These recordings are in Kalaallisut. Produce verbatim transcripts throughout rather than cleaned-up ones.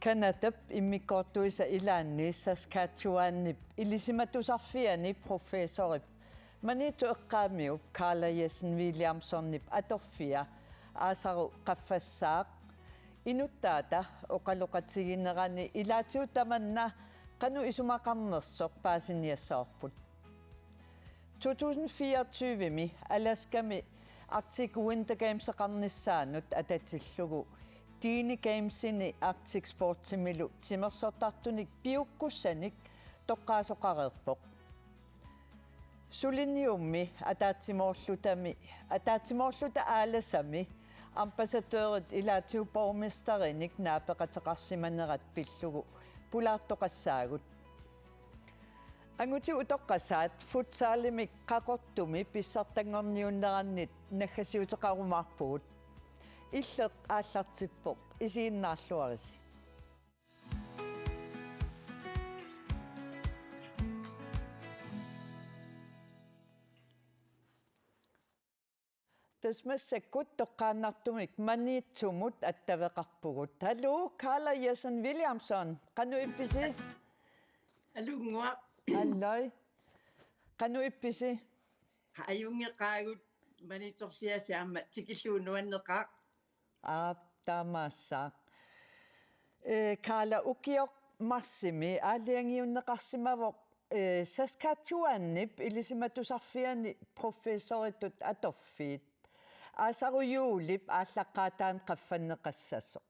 Canadap immikkoortuisa ilaanni Saskatchewanip ilisimatusarfiani professorip Maniitsup eqqaamiup Karla Jessen Williamsonip atorfia aasaru qaffassaaq inuttaata oqaloqatiginerani ilaatigut tamanna qanoq isumaqarnersoq paasiniassavarput. To tusind fireogtyve-mi Alaskami Arctic Winter Gameseqarnissaanut atatillugu Dini Gamesini Arctic Sportsimilu timersortartunik piukkussanik toqqaasoqareerpoq. Suliniummi ataatsimoorlutami, ataatsimoorluta Aalasami ambassadørit ilaatigut borgmesterinik naapeqateqarsimanerat pillugu pulaartoqassaagut. Angutit utoqqasaat futsalimik Qaqortumi pissartanngorniunnerannit naggasiuteqarumaarpugut. Illeq aallartippoq, isiginnaarluarisi. Tassa massakkut toqqaannartumik Maniitsumut attaveqarpugut. Hallo, Karla Jessen Williamson, qanoq ippisi? Alunnguaq. Halløj. Qanoq ippisi? Ajunngeqaagut, Maniitsorliasi aamma tikillugu nuanneqaaq. Aap, taamaassaaq. Ee, Karla, ukioq marsimi aalajangiunneqarsimavoq, ee, Saskatchewanip ilisimatusarfiani professoritut atorfiit. Aasaru juulip aallaqqaataani qaffanneqassasoq.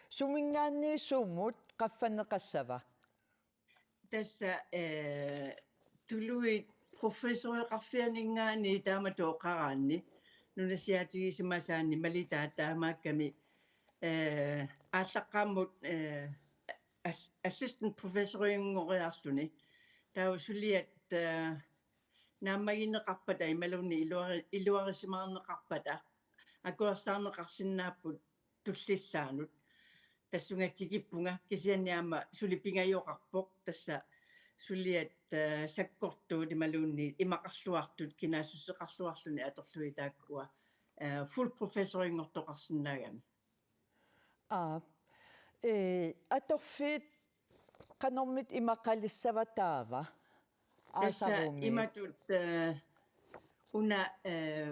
Suminngaanniit sumut qaffanneqassava? Tassa, ee, tuluit professoreqarfianinngaanniit taamatut oqaraanni nunasiaatigisimasaanni malitaat taamaakkami, ee, aallaqqaammut, ee, as-, assistant professoriunngoriarluni. Taava suliat, ee, naammagineqarpata imaluunniit iluari-, iluarisimaarneqarpata akuersaarneqarsinnaapput tullissaanut. Tassunga tikippunga, kisianni aamma suli pingajoqarpoq, tassa suliat, ee, sakkortuut imaluunniit imaqarluartut kinaassuseqarluarluni atorlugit taakkua, ee, fuld professorinngortoqarsinnaagami. Aap. Ee, atorfiit qanormita imaqalissava taava? Tassa aasarumi. Imatut, ee, una, ee,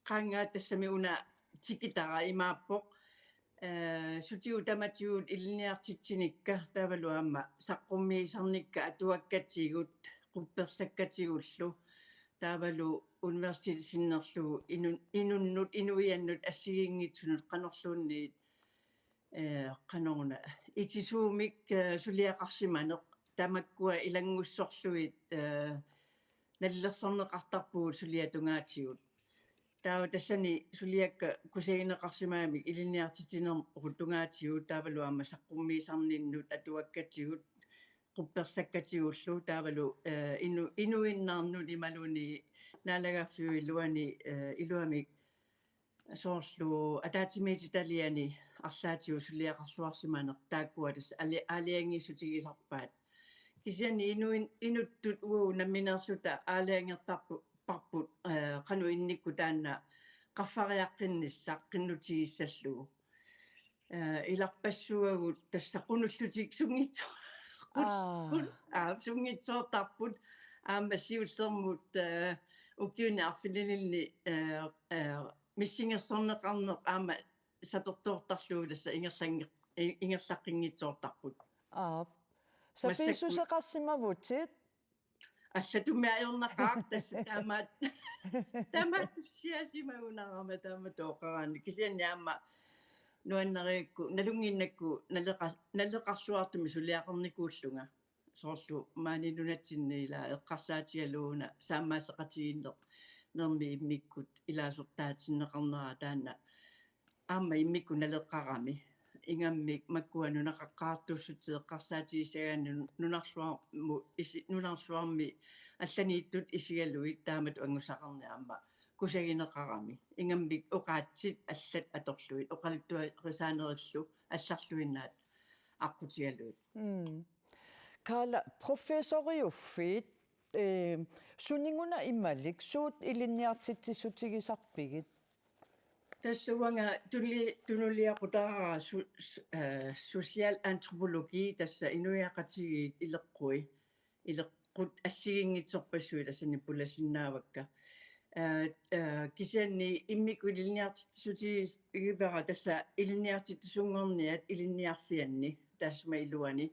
qaanngaat tassami una tikitara imaappoq. Ee, sutigut tamatigut ilinniartitsinikka taavalu aamma saqqummiisarnikka atuakkatigut, quppersakkatigullu. Taavalu universitetip sinnerlugu inun-, inunnut, inuiannut assigiinngitsunut qanorluunniit, ee, qanoruna, itisuumik, ee, suliaqarsimaneq, tamakkua ilanngussorlugit, ee, nalilersorneqartarpugut suliat tungaatigut. Taava tassani suliakka kusagineqarsimagamik ilinniartitsinermut tungaatigut taavalu aamma saqqummiisarninnut atuakkatigut, quppersakkatigullu taavalu, ee, inu-, inuinnarnut imaluunniit naalagaaffiup iluani, ee, iluamik soorlu ataatsimiititaliani arlaatigut suliaqarluarsimaneq taakkua tassa aali-, aalajangiissutigisarpaat. Kisianni inuin-, inuttut uagut nammineerluta aalajangertarpu-, parput, ee, qanoq innikkut taanna qaffariaqqinnissaq qinnuteqassallugu. Ee, ilarpassaagut tassa qunullutik sunngitso-, qul-, Aa. qul-, aa, sunngitsoortarput aamma siullermut, ee, ukiuni arfinilinni, ee, ee, missingersorneqarneq aamma sapertoortarlugu tassa ingerlangi-, i-, ingerlaqqinngitsiartarput. Aap. Massakkut. Sapiissuseqarsimavutit? Allatut ajornaqaaq tassa tamaat-, tamaatussiaasimagunarama taamatut oqaraanni. Kisianni aamma nuannarigakku, nalunnginnakku naleqa-, naleqarluartumik suliaqarnikuullunga. Soorlu maani nunatsinni ila eqqarsaatigalugu una saammaasseqatigiinnermi immikkut ilaasortaatinneqarnera taanna aamma immikkut naleqarami. Ingammik makkua nunaqaqqaartuussutit eqqarsaatigissagaanni nunarsuarmu isi-, nunarsuarmi allaniittut isigalugit taamatut angusaqarneq aamma kusagineqarami. Ingammik oqaatsit allat atorlugit, oqaluttuarisaanerillu allarluinnaat aqqutigalugit. Mm. Karla, professoriuffiit, ee, suninnguuna imalik, suut ilinniartitsissutigisarpigit? Tassa uanga tuli-, tunuliaqutaarpara su-, su-, eh, socialantropologi, tassa inuiaqatigiit ileqqui, ileqqut assigiinngitsorpassuit tassani pulasinnaavakka. Eh, eh, kisianni immikkut ilinniartitsissutigippara tassa ilinniartitsisunngorniat ilinniarfianni, taassuma iluani.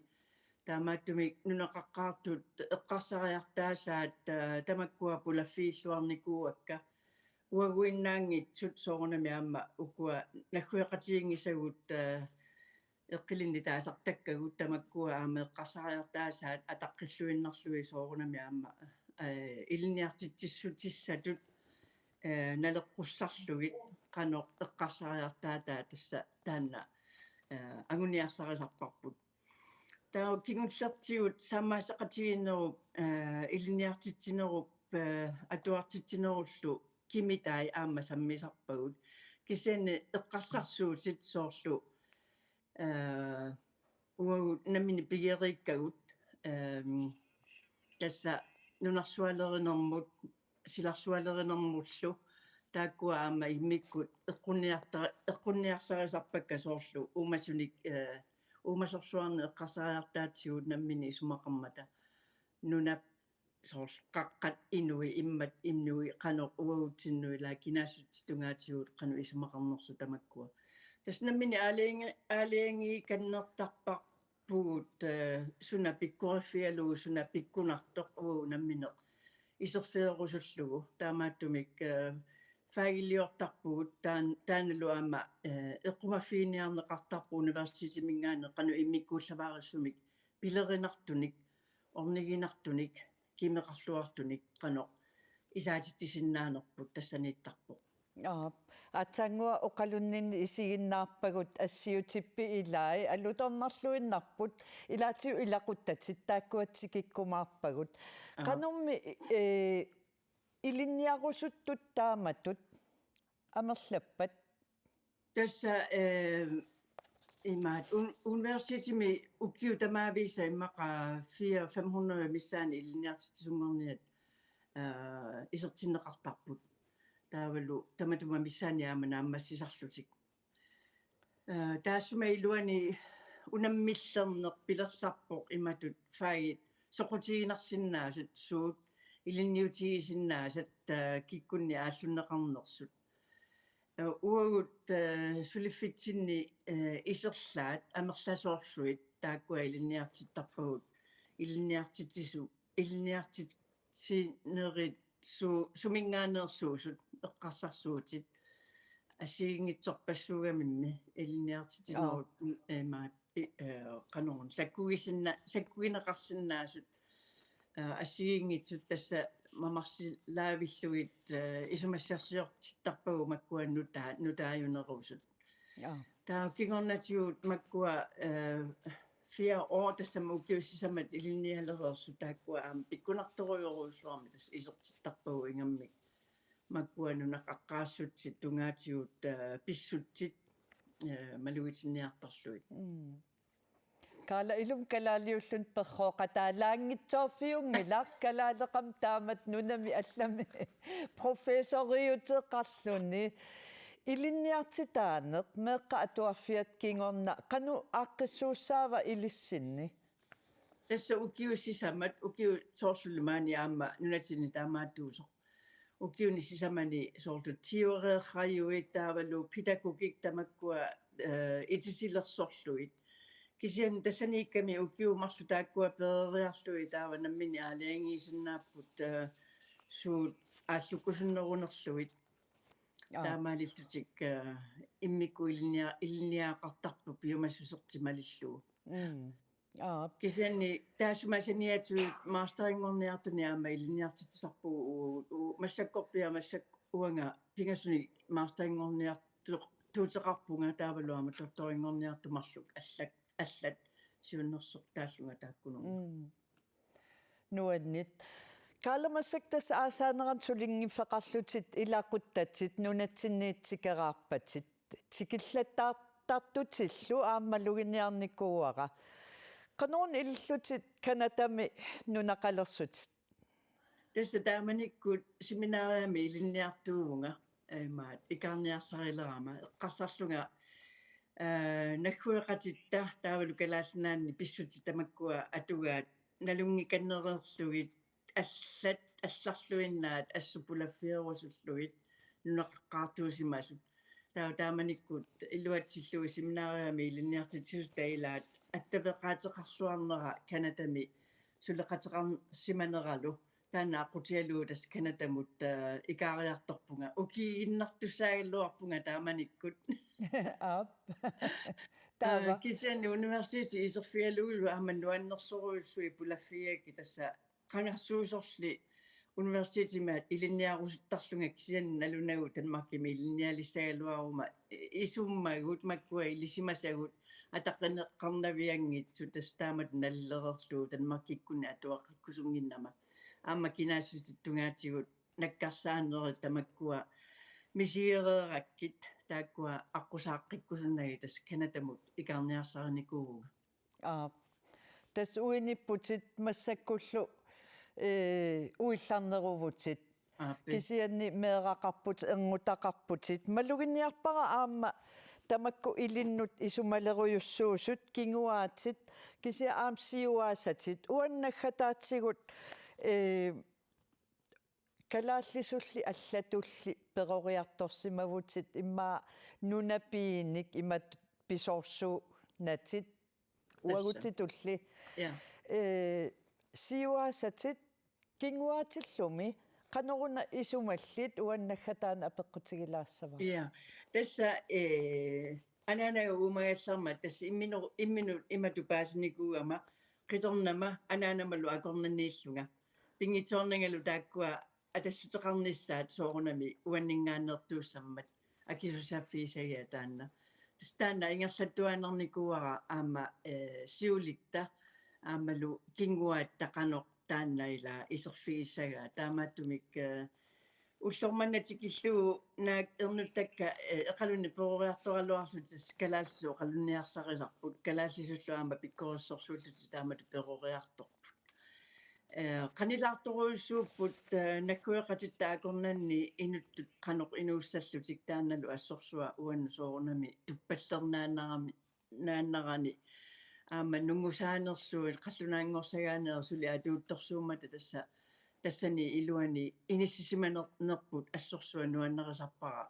Taamaattumik nunaqaqqaartut eqqarsariartaasaat, eh, tamakkua pulaffigilluarnikuuakka. Uaguinnaanngitsut soorunami aamma ukua naggueqatiginngisagut, eh, eqqilinnik taasartakkagut, tamakkua aamma eqqarsariartaasaat ataqqilluinnarlugit soorunami aamma, eh, ilinniartitsissutissatut, eh, naleqqussarlugit qanoq eqqarsariartaataat tassa taanna, eh, anguniarsarisarparput. Taava kingullertigut sammisaqatigiinnerup, eh, ilinniartitsinerup, eh, atuartitsinerullu kimitai aamma sammisarpagut. Kisianni eqqarsarsuutit soorlu, eh, uagut nammineq pigeriikkagut, ehm, tassa nunarsualerinermut, silarsualerinermullu, taakkua aamma immikkut eqqunniarta-, eqqunniarsarisarpakka soorlu uumasunik, eh, uumasorsuarnik eqqarsariartaatsigut nammineq isumaqarmata. Nunap soorlu qaqqat inui, immat inui, qanoq uagutsinnut ilaa kinaassutsip tungaatigut qanoq isumaqarnersut tamakkua. Tassa nammineq aalajangi-, aalajangiikannertarparpugut, eh, suna pikkoriffigalugu, suna pikkunartoq uagut nammineq iserfigerusullugu. Taamaattumik, eh, fagiliortarpugut taan-, taannalu aamma, eh, eqqumaffiginiarneqartarpoq universitetiminngaanniit qanoq immikkuullavarissumik pilerinartunik, orniginartunik, kimeqarluartunik qanoq isaatitsisinnaanerput tassaniittarpoq. Aap. Aatsaannguaq oqalunninni isiginnaarpagut assiutippiit ilaat alutornarluinnarput, ilaatigut ilaquttatit taakkua tikikkumaarpagut. Aap. Qanormi, eh, ilinniarusuttut taamatut amerlappat? Tassa, eh, imaat un-, universitetimi ukiut tamaviisa immaqa fire fem hundrede missaanni ilinniartitsisunngorniat, eh, isertinneqartarput. Taavalu tamatuma missaanni aamma naammassisarlutik. Eh, taassuma iluani unammillerneq pilersarpoq imatut fagit soqutiginarsinnaasut, suut ilinniutigisinnaasat, eh, kikkunni aallunneqarnersut. Eh, uagut, eh, suliffitsinni, eh, iserlaat amerlasoorsuit taakkua ilinniartittarpagut, ilinniartitsisu-, ilinniartitsinerit su-, suminngaanneersuusut eqqarsarsuutit assigiinngitsorpassuugamimmi ilinniartitsinerup, aap, imaat, i-, eh, qanoruna sakkugisinna-, sakkugineqarsinnaasut, eh, assigiinngitsut tassa mamarsilaavillugit, eh, isumassarsiortittarpagut makkua nutaa-, nutaajunerusut. Aap. Taava kingornatigut makkua, eh, fire år tassami ukiut sisamat ilinnialereersut taakkua aamma pikkunartorujorujussuarmik tassa isertittarpagut ingammik. Makkua nunaqaqqaassutsit tungaatigut, eh, pissutsit, eh, malugitinniartarlugit. Mm. Kaala, ilumut kalaaliulluni perrooqataalaanngitsoorfiunngilaq, kalaaleqamik taamatut nunami allami professoriuteqarluni. Ilinniartitaaneq meeqqat atuarfiata kingorna qanoq aaqqissuussaava ilissinni? Tassa ukiut sisamat, ukiut soorlulu maani aamma nunatsinni taamaattuusoq. Ukiuni sisamani soorlu teoreerrajuit taavalu pædagogik tamakkua, eh, itisilersorlugit. Kisianni tassaniikkami ukiut marluk taakkua peroriarlugit taava nammineq aalajangiisinnaapput, eh, suut aallukkusunnerunerlugit. Aap. Taamaalillutik, eh, immikkut ilinnia-, ilinniagaqartarput piumassusertik malillugu. Mm. Aap. Kisianni taassuma saniatigut masterinngorniartunik aamma ilinniartitsisarpugut u-, u-, massakkorpiaq massak-, uanga pingasunik masterinngorniartu-, tuuteqarpunga taavalu aamma doktorinngorniartut marluk allak-, allat siunnersortaallunga taakkununnga. Mm. Nuanneq. Kaala, massakkut tassa aasaanerani sulinngiffeqarlutit ilaquttatit nunatsinniitikeraarpatit. Tikillattaartartutillu aamma maluginiarnikuuara. Qanoruna ilillutit Canadami nunaqalersutit? Tassa taamanikkut seminariami ilinniartuuvunga. Imaat, ikaarniarsarilerama eqqarsarlunga, eh, naggueqatitta taavalu Kalaallit Nunaanni pissutsit tamakkua atugaat nalunngikannereerlugit allat allarluinnaat assut pulaffiorusullugit nunaqaqqaartuusimasut. Taava taamanikkut iluatsillugit seminariami ilinniartitsisutta ilaat attaveqaateqarluarnera Canadami suleqateqarsimaneralu. Taanna aqqutigalugu tassa Canadamut, eh, ikaariartorpunga. Ukiiginnartussaagaluarpunga taamanikkut. Aap. Taava. Eh, kisianni universiteti iserfigalugulu aamma nuannersorujussuit pulaffigakkit tassa qangarsuusorli universitetimut ilinniarusuttarlunga kisianni nalunagu Danmarkimi ilinnialissagaluaruma i-, isummagut makkua ilisimasagut ataqqineqarnavianngitsut tassa taamatut nalilereerlugu Danmarkikkunni atuaqqikkusunnginnama. Aamma kinaassutsip tungaatigut nakkarsaanerit tamakkua misigereerakkit taakkua aqqusaaqqikkusunnagit tassa Canadamut ikaarniarsarinikuuvunga. Aap. Tassa uinipputit massakkullu, eh, uillarneruvutit. Aap. Kisianni meeraqarputit, erngutaqarputit. Maluginiarpara aamma tamakku ilinnut isumalerujussuusut, kinguaatit, kisianni aamma siuaasatit. Uannaggataatsigut, eh, kalaallisulli allatulli peroriartorsimavutit immaqa nunapiinik imatut pisoorsuunatit uagutsitulli. Ja. Eh, siuaasatit kinguaatillumi qanoruna isumallit uannaggataani apeqqutigilaassava? Ja. Tassa, eh, anaanaga uumagallarmat tassa imminu-, imminut imatut paasinikuugama qitornama anaanamalu akornanniillunga. Pinngitsoornangalu taakkua atassuteqarnissaat soorunami uanninngaanneertuussammat akisussaaffigisagiga taanna. Tassa taanna ingerlattuaannarnikuuara aamma, eh, siulitta aammalu kinguaatta qanoq taanna ila iserfigissagaa. Taamaattumik, eh, ullormanna tikillugu naak ernuttakka, eh, Iqalunni peroriartoraluarlutik tassa kalaallisut oqalunniarsarisarput, kalaallisullu aamma pikkorissorsuullutik taamatut peroriartorput. Eh, qanilaartorujussuupput, eh, naggueqatitta akornanni inuttut qanoq inuussallutik taannalu assorsuaq uannut soorunami tuppallernaannarami, naannarani aamma nungusaanersuit qallunaanngorsagaanerit suli atuuttorsuummata tassa, tassani iluani inissisimaner-, nerput assorsuaq nuannarisarpara.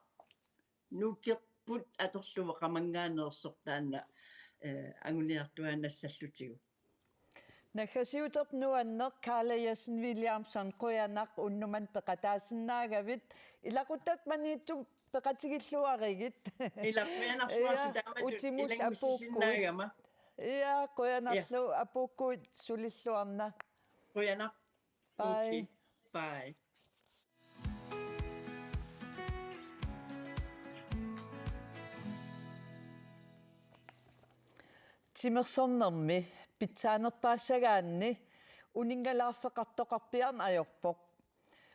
Nuukkerput atorlugu qamanngaanneersoq taanna, eh, anguniartuaannassallutigu. Naggasiuterput nuanneq. Karla Jessen Williamson, qujanaq unnuk manna peqataasinnaagavit. Ilaquttat Maniitsumi peqatigilluarigit. Ila, qujanarsuaq. Ja, taamatut utimut apuukkuit. Ilanngussisinnaagama. Ja, qujanarlu. Ja. Apuukkuit sulilluarna. Qujanaq. Bye. Okay. Bye. Timersornermi pitsaanerpaassagaanni uninngalaarfeqartoqarpiarneq ajorpoq.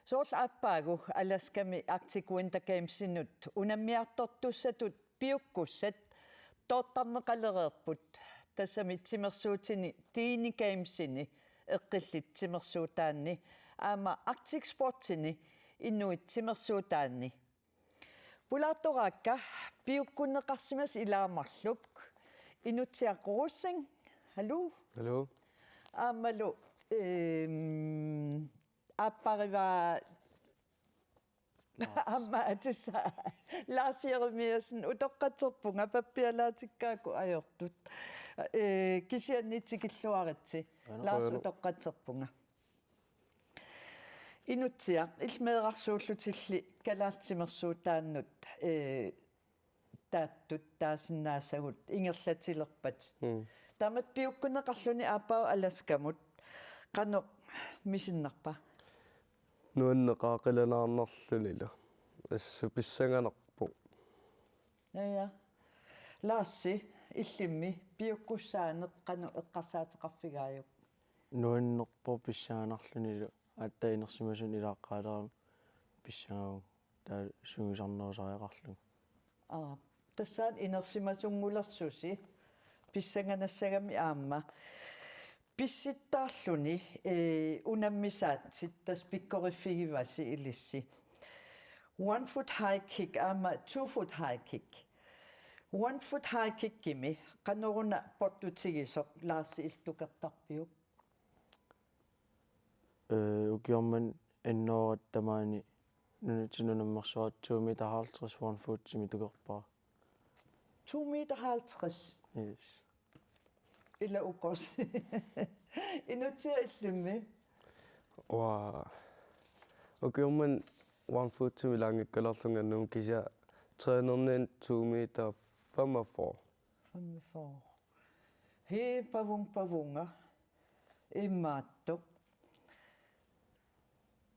Soorlu aappaagu Alaskami Arctic Winter Gamesinut unammiartortussatut piukkussat toortarneqalereerput, tassami timersuutini Teeni Gamesini eqqillit timersuutaanni aamma Arctic Sportsini inuit timersuutaanni. Pulaartoraakka piukkunneqarsimasut ilaamarluk Inutsiaq Rosing. Hallo. Hallo. Aammalu, ehm, aapparivaa Lars. Aamma atissaa. Lars Jeremiassen, utoqqatserpunga, pappialaatikkaakku ajortut. Ee, kisianni tikilluaritsi. Aana, Lars, qujanaq. Utoqqatserpunga. Inutsiaq, illit meerarsuullutilli kalaallit timersuutaannut, ee, taattut taasinnaasagut ingerlatilerpat. Mm. Taamatut piukkunneqarluni aappaagu Alaskamut. Qanoq misinnarpa? Nuanneqaaq qilanaarnarlunilu. Assut pissanganarpoq. Ja, ja. Larsi, illimmi piukkussaaneq qanoq eqqarsaateqarfigaajuk? Nuannerpoq pissanganarlunilu, aatsaat inersimasumik ilaaqqaalerama pissangavunga. Taava sungiusarnerusariaqarlunga. Aa, tassaana inersimasunngulersusi pissanganassagami aamma. Pissittaarluni, ee, unammisaatsit tassa pikkoriffigivasi ilissi. One foot high kick aamma two foot high kick. One foot high kickimi qanoruna portutigisoq Lars illit tukertarpiuk? Øh, ukioq manna annoratta maani nunatsinni unammersuartut to meter halvtreds one footimik tukerpara. To meter halvtreds. Yes. Ila ukoq. Inutsiaq illimmi? Uanga ukioq manna one footimik ilaanngikkaluarlunga nuum kisianni trænerniani to meter femogfyrre. Femogfyrre. Hee, pavung pavunga. Imaattoq.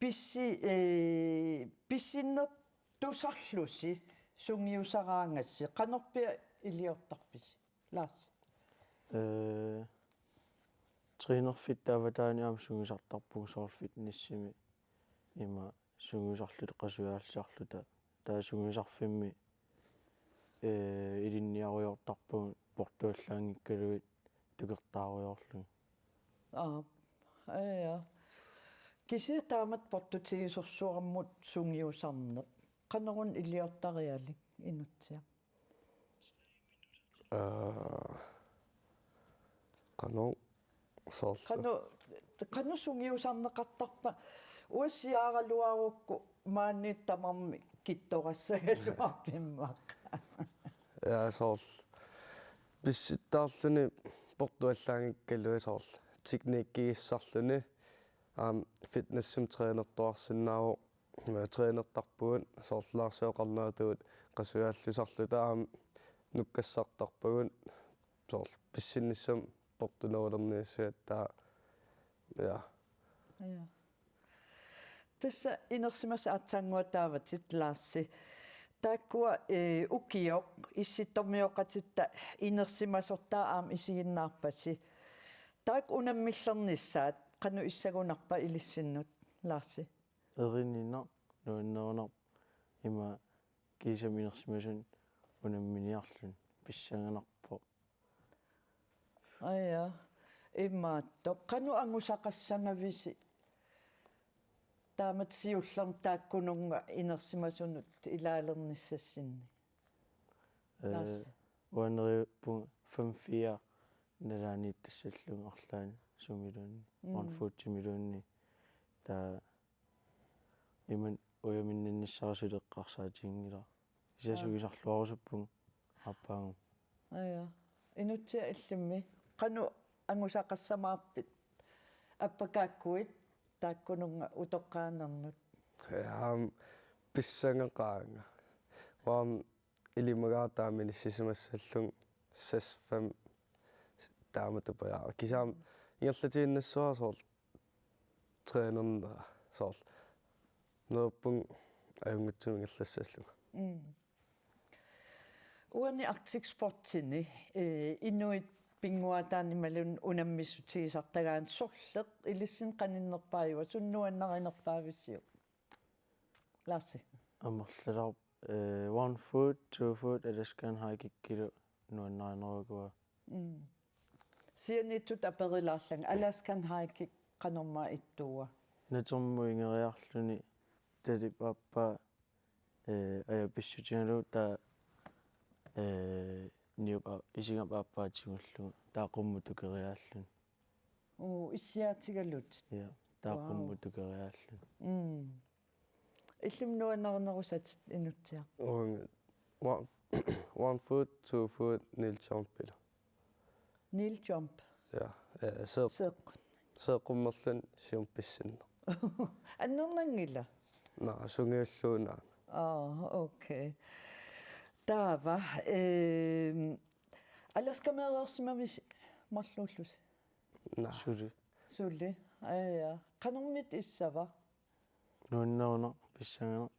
Pissi-, ee, pissinnertusarlusi sungiusaraangassi. Qanorpiaq iliortarpisi, Lars? Øh, trænerfitta avataani aamma sungiusartarpunga soorlu fitnessimi. Ima sungiusarluta qasujaasiorluta. Taava sungiusarfimmi, øh, ilinniarujoortarpugut portuallaanngikkaluit tukertaarujoorlugit. Aa, ja. Kisianni taamatut portutigisorsuarmut sungiusarneq. Qanoruna iliortarialik, Inutsiaq? Øh, qanoq soorlu. Qanoq, qanoq sungiusarneqartarpa? Uanga siaaraluarukku maani tamarmik kittorassagaluarpimmi. Ja, soorlu. Pissittaarluni portuallaanngikkaluit soorlu. Teknikkigissarluni. Aamma fitnessimi trænertuarsinnaavoq, øh, trænertarpugut soorlu Larsi oqarneratut qasujaallisarluta aamma nukkassartarpagut soorlu pissinnissamut portunerulerniassagatsigit. Ja. Ja. Tassa inersimasut aatsaannguaq taavatit, Larsi. Taakkua, ee, ukioq issittormioqatitta inersimasortaa aamma isiginnaarpasi. Taakku unammillernissaat qanoq issagunarpa ilissinnut, Larsi? Erininaq, nuannerunarpoq, ima kiisami inersimasunut unamminiarluni, pissanganarpoq. Aja, imaattoq. Qanoq angusaqassagavisi taamatut siullermik taakkununnga inersimasunut ilaalernissassinni? Øh, Lars. Uanga neriuppunga fem fire nalaaniittassallugu arlaanni sumiluunniit. Mm. One footimiluunniit. Taava imannak ujaminnannissara suli eqqarsaatiginngilaq. Kisianni Aa. Sungiusarluarusuppunga aappaagu. Aja. Inutsiaq illimmi. Qanoq angusaqassamaarpit? Appakaakkuit taakkununnga utoqqaanernut. Ja, pissangaqaanga. Uanga ilimagaara taama inissisimassallugu seks fem taama tupajaara. Kisianni ingerlatiinnassuara soorlu trænernera soorlu. Neriuppunga ajunngitsumik ingerlassallugu. Mm. Uani Arctic Sportsini, eh, inuit pinnguaataanni imaluunniit unammissutigisartagaanni sorleq ilissinnut qaninnerpaajuva, suna nuannarinerpaavisiuk? Larsi. Amerlalaarpoq, eh, one foot, two foot, Alaskan high kickilu nuannarinerukua. Mm. Sianiitsut aperilaarlanga, Alaskan high kick qanormaa ittuua? Natermut ingeriarluni talip aappaa, eh, aja pissutigalugu taava, eh, niup a-, isigap aappaa tigullugu taava qummut tukeriaalluni. Uu, issiaatigalutit. Ja, taava Wow. qummut tukeriaalluni. Mm. Illimmi nuannarinerusatit, Inutsiaq? Uanga one, one foot, two foot, kneel jumpilu. Kneel jump. Ja, eh, seeq-, Seeq. seeqqummerluni siumut pissinneq. Annernanngila? Naa, sungiullugu naak. Aa, okay. Taava, ehm, Alaskameereersimavisi marluullusi? Naa. Suli. Suli. Aja. Qanormita issava? Nuannerunaq, pissanganaq.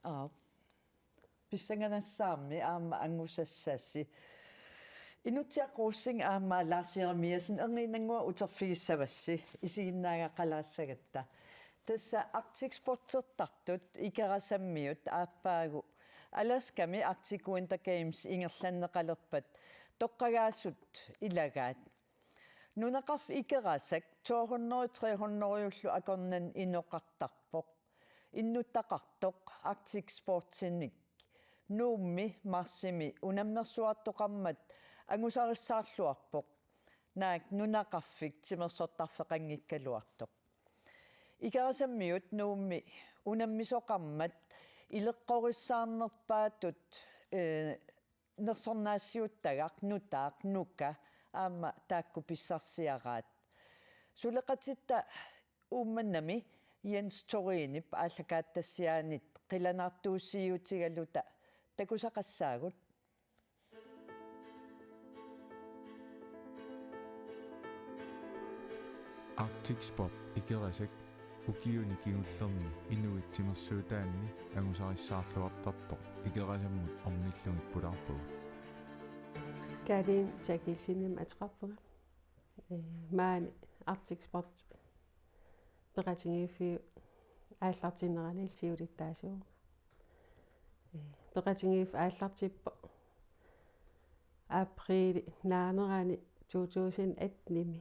Aap. Pissanganassaarmi aamma angusassasi. Inutsiaq Rosing aamma Lars Jeremiassen erniinnannguaq uterfigissavassi isiginnaagaqalaassagatta. Tassa Arctic Sportsertartut Ikerasammiut aappaagu Alaskami Arctic Winter Games ingerlanneqalerpat toqqagaasut ilagaat. Nunaqarfik Ikerasak to hundrede, tre hundrede-ullu akornanni inoqartarpoq. innuttaqartoq Arctic Sportsimik Nuummi marsimi unammersuartoqarmat angusarissaarluarpoq, naak nunaqarfik timersortarfeqanngikkaluartoq. Ikerasammiut Nuummi unammisoqarmat ileqqorissaarnerpaatut, eh, nersornaassiuttagaq nutaaq nuka aamma taakku pissarsiaraat. Suleqatitta Uummannami Jens Thorinip aallakaatitassiaanit qilanaartuussiutigaluta takusaqassaagut. Arctic Sport Ikerasak ukiuni kingullerni inuit timersuutaanni angusarissaarluartartoq Ikerasammut ornillugit pulaarpagut. Karin Tjekilsinimik ateqarpunga. Ee, maani Arctic Sport peqatigiiffiup aallartinneranilu siulittaasuuvunga. Ee, peqatigiiffik aallartippoq apriilip naanerani to tusind attenimi.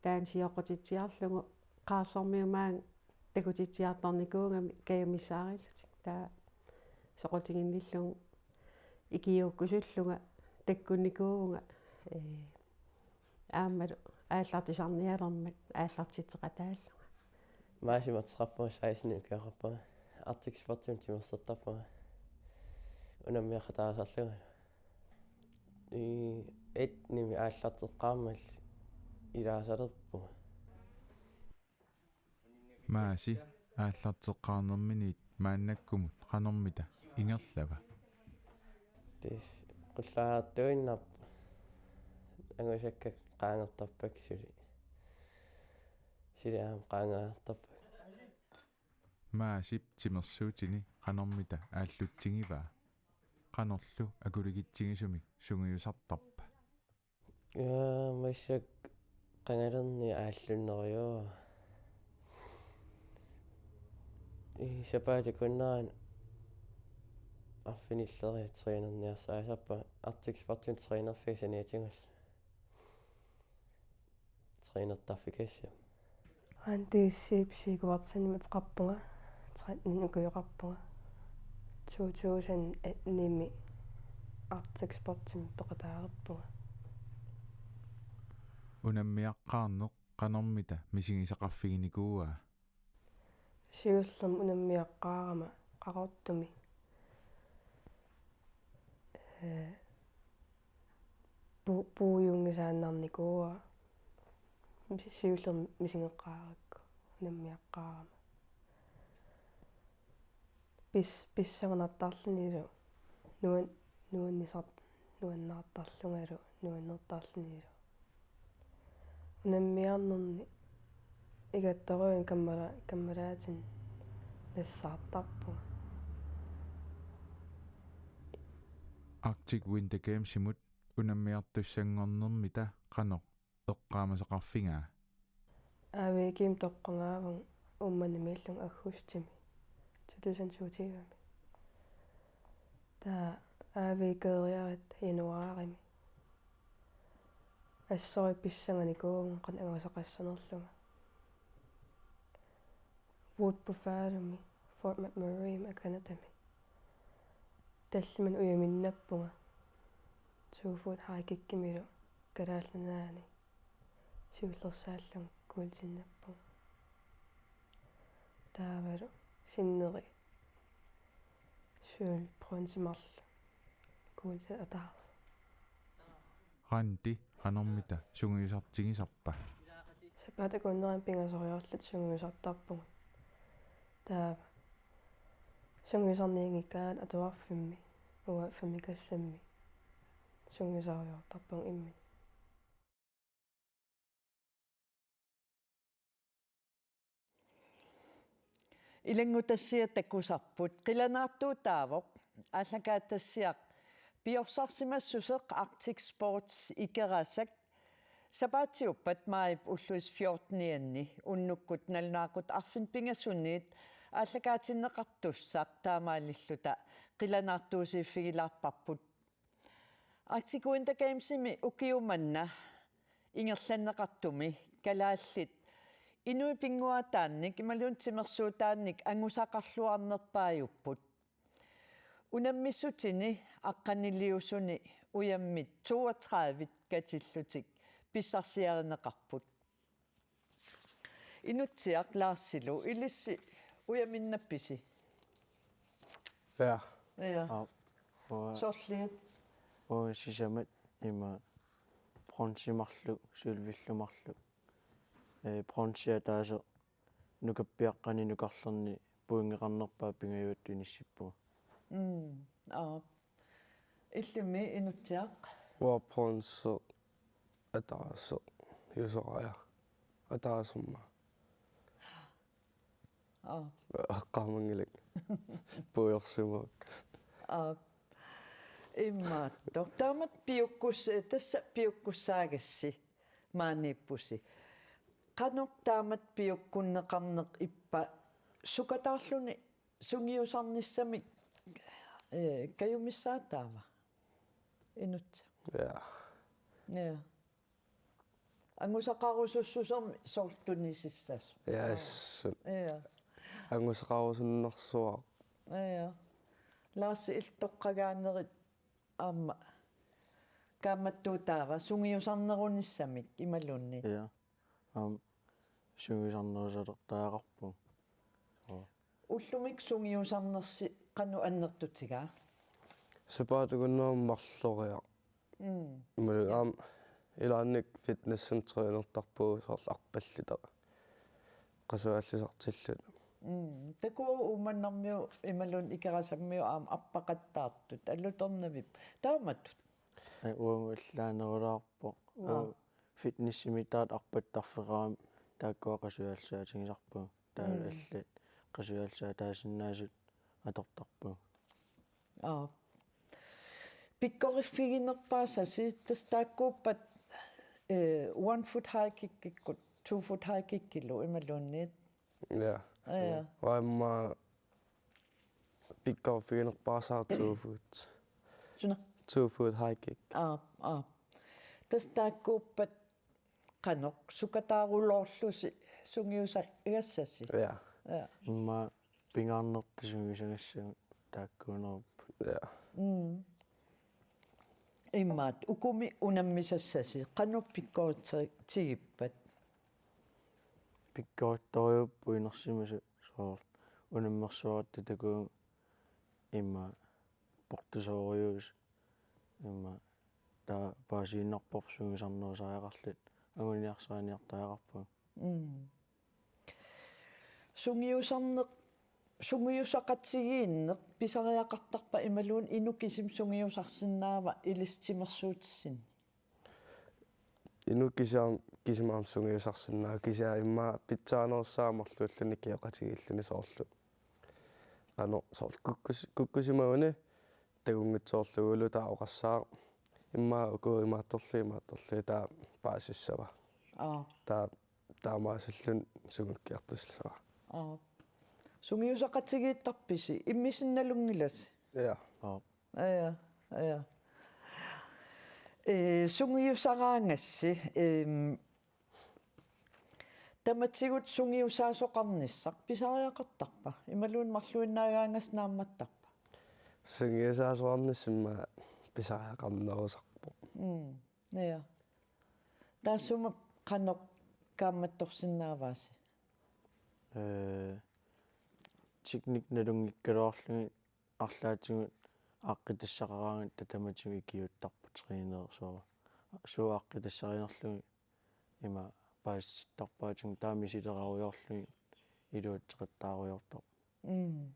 Taanna sioqqutitsiarlugu Qaarsormiut maanga takutitsiartornikuugami kajumissaarillutik. Taava soqutiginnillugu ikiuukkusullunga takkunnikuuvunga, ee, aammalu aallartisarnialermat aallartitseqataallunga. Maasip ateqarpunga, seksten ukioqarpunga. Arctic Sportsimut timersortarpunga unammeqataasarlunga. Ee, attenimi aallarteqqaarmalli ilaasalerpunga. Maasi aallarteqqaarnerminiit maannakkumut qanormita ingerlava? Tassa qullaartuinnarpoq, angusakka qaangertarpakka suli. Suli aamma qaangertarpakka. Maasip timersuutini qanormita aallutsigivaa? Qanorlu akuligitsigisumik sungiusartarpa? Ja, massakkut qangalerni aallunnerujuuvoq. Ii, sapaatip akunnerani arfinilleri trænerniarsarisarpunga, Arctic Sportimi trænerfik saniatigullu trænertarfikassama. Randi Sipsi Kuartsenimik ateqarpunga, tretten ukioqarpunga. To tusind attenimi Arctic Sportsimut peqataalerpunga. Unammiaqqaarneq qanormita misigisaqarfiginikuuaa? Siullermik unammiaqqaarama Qaqortumi, ee, pu-, puiunngisaannarnikuuara. Siullermik misigeqqaarakku unammiaqqaarama. Pis-, pissanganartarlunilu nuan-, nuannisar-, nuannaartarlungalu nuannertarlunilu. Unammiarnerni igattoruin kammala-, kammalaatinik nassaartarpunga. Arctic Winter Gamesimut unammiartussanngornermita qanoq eqqaamasaqarfigaa? A V G-mik toqqagaavunga Uummannamiillunga aggustimi to tusind toogtyvemi. Taava A V G-riaratta januaarimi. Assorujuk pissanganikuuvunga qanoq angusaqassanerlunga. Wood Buffalomik, Fort McMurraymi Canadami. Tallimanik ujaminnappunga. Two foot high kickimilu Kalaallit Nunaanni siullersaallunga kuultinnappunga. Taavalu sinneri sølv, bronze marluk kuultinnartarpoq. Randi qanormita sungiusartigisarpa? Sapaatip akunnerani pingasoriarluta sungiusartarpugut. Taava sungiusarnianngikkaangat atuarfimmi, uanga fem-ikassammi sungiusariartortarpunga imminut. Ilanngutassiaq takusarput, qilanaartuutaavoq aallakaatitassiaq piorsarsimassuseq Arctic Sports Ikerasak sapaatiuppat maajip ulluisa fjortenianni unnukkut nalunaaqutaq arfineq-pingasunniit aallakaatinneqartussaq taamaalilluta qilanaartuusiiffigilaarparput. Arctic Winter Gamesimi ukiumanna ingerlanneqartumi kalaallit Inuit pinnguaataannik imaluunniit timersuutaannik angusaqarluarnerpaajupput. Unammissutini aqqaniliusuni ujammit toogtredive katillutik pissarsiarineqarput. Inutsiaq Larsilu, ilissi ujaminnappisi? Ja. Ja. Aap. Uanga, Sorliit. Uanga sisamat ima bronzemarluk, sølvillumarluk. Ee, bronze ataaseq nukappiaqqani nukarlerni pointeqarnerpaaq pingajuattut inissippunga. Mm. Aap. Illimmi Inutsiaq? Uanga bronze ataaseq. Juuseraja. Ataaserma. Aap. Eqqaamanngilaq. Puigorsimavakka. Aap. Imaattoq. Taamatut piukkus-, tassa piukkussaagassi maaniippusi. Qanoq taamatut piukkunneqarneq ippa sukataarluni sungiusarnissamik, ee, kajumissaataava? Inutsiaq. Ja. Ja. Angusaqarusussusermi soorlu tunisissasoq. Ja, assut. Ja. Angusaqarusunnersuaq. Ja. Larsi, illit toqqagaanerit aamma kaammattuutaava sungiusarnerunissamik imaluunniit? Ja. Aamma sungiusarnerusalertariaqarpunga. Soo. Ullumikkut sungiusarnersi qanoq annertutigaa? Sapaatip akunnera marloriaq. Mm. Imaluunniit aamma ilaanni fitnessimik trænertarpugut soorlu arpalluta. Qasuallisartilluta. Mm. Takuuk Uummannarmiut imaluunniit Ikerasammiut aamma arpaqattaartut alutornavippat? Taamatut. Ee, uagut allaanerulaarpoq. Uaa. Ee, fitnessimik taava arpattarfeqarami taakkua qasuallisaatigisarpagut. Taava Mm. allat qasuallisaataasinnaasut atortarpagut. Aap. Pikkoriffiginerpaasasi tassa taakkuuppat, eh, one foot high kickikkut, two foot high kickilu imaluunniit. Ja. Ja. Uanga immaqa pikkoriffiginerpaasara two foot. Suna? Two foot high kick. Aap, aap. Tassa taakkuuppat qanoq sukataaruloorlusi sungiusagassasi? Ja. Ja. Immaqa pingaarnertut sungiusagassagut taakkuunerupput. Ja. Mm. Imaat, ukumi unammisassasi, qanoq pikkoriffigippit? Pikkorittorujuupput inersimasut soorlu unammersuartut takuuk immaqa portusoorujuusut immaqa taava paasiinnarparput sungiusarnerusariaqarluta anguniarsariniartariaqarpugut. Mm. Sungiusarneq, sungiusaqatigiinneq pisariaqartarpa imaluunniit inuk kisimi sungiusarsinnaava ilissi timersuutissinni? Inuk kisiam-, kisimi aamma sungiusarsinnaavoq kisianni immaqa pitsaanerussaammerluulluni ikioqatigiilluni soorlu. Qanoq soorlu kukkus-, kukkusimaguni takunngitsoorlugulu taava oqassaaq immaqa uku imaattorlugit imaattorlugit taava paasissava. Aa. Taava taamaasilluni sungukkiartussava. Aa. Sungiusaqatigiittarpisi? Immisinnalunngilassi? Ja. Aap. Ja, ja. Ee, sungiusaraangassi, ehm, tamatigut sungiusaasoqarnissaq pisariaqartarpa? Imaluunniit marluinnaagaangassi naammattarpa? Sungiusaasoqarnissaq immaqa pisariaqarnerusarpoq. Mm. Ja. Taassuma qanoq kaammattorsinnaavaasi? Ee, teknik nalunngikkaluarlugit arlaatigut aaqqitassaqaraangatta tamatigut ikiuuttarpoq trænerit soorlu. Suut aaqqitassarinerlugit ima paasisittarpaatigut taama isilerarujoorlugit iluatseqattaarujoortarpoq. Mm.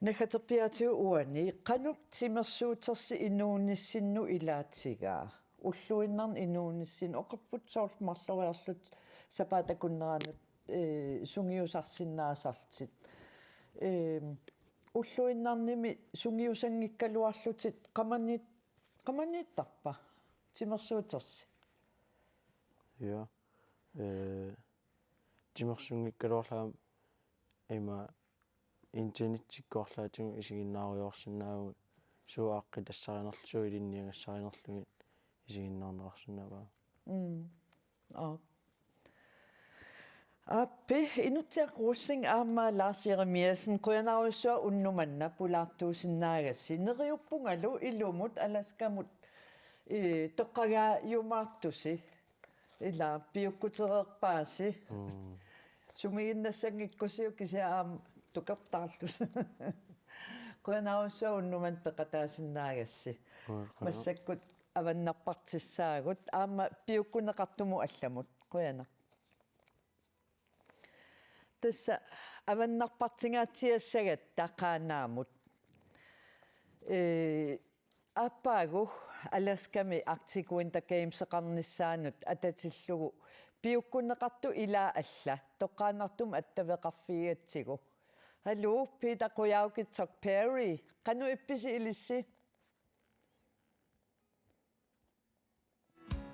Naggaterpiaatigut uani qanoq timersuutersi inuunissinnut ilaatigaa? Ulluinnarni inuunissinnut oqarputit soorlu marloriarlutit sapaatip akunneranut, ee, sungiusarsinnaasarlutit. Ee, ulluinnarnimi sungiusanngikkaluarlutit qamani-, qamaniittarpa timersuutersi? Ja. Ee, timersunngikkaluarlunga ima internettikkut arlaatigut isiginnaarujoorsinnaavugut suut aaqqitassarinnerlugit suut ilinniagassarinerlugit isiginnaarneqarsinnaavagut. Mm. Aa. Aappi, Inutsiaq Rosing aamma Lars Jeremiassen, qujanarsuaq unnuk manna pulaartuusinnaagassi. Neriuppungalu ilumut Alaskamut, ee, toqqagaajumaartusi. Ila piukkutereerpaasi. Mm. Sumiginnassanngikkussiuk kisianni aamma tukertaarlusi. Qujanarsuaq unnuk manna peqataasinnaagassi. Qujanaq. Massakkut avannarpartissaagut aamma piukkunneqartumut allamut. Qujanaq. Tassa avannarpartingaatsiassagatta Qaanaamut. Ee, aappaagu Alaskami Arctic Winter Gameseqarnissaanut atatillugu piukkunneqartut ilaat alla toqqaannartumik attaveqarfigigatsigu. Haluu, Peter Qujaukitsoq Perry, qanoq ippisi ilissi?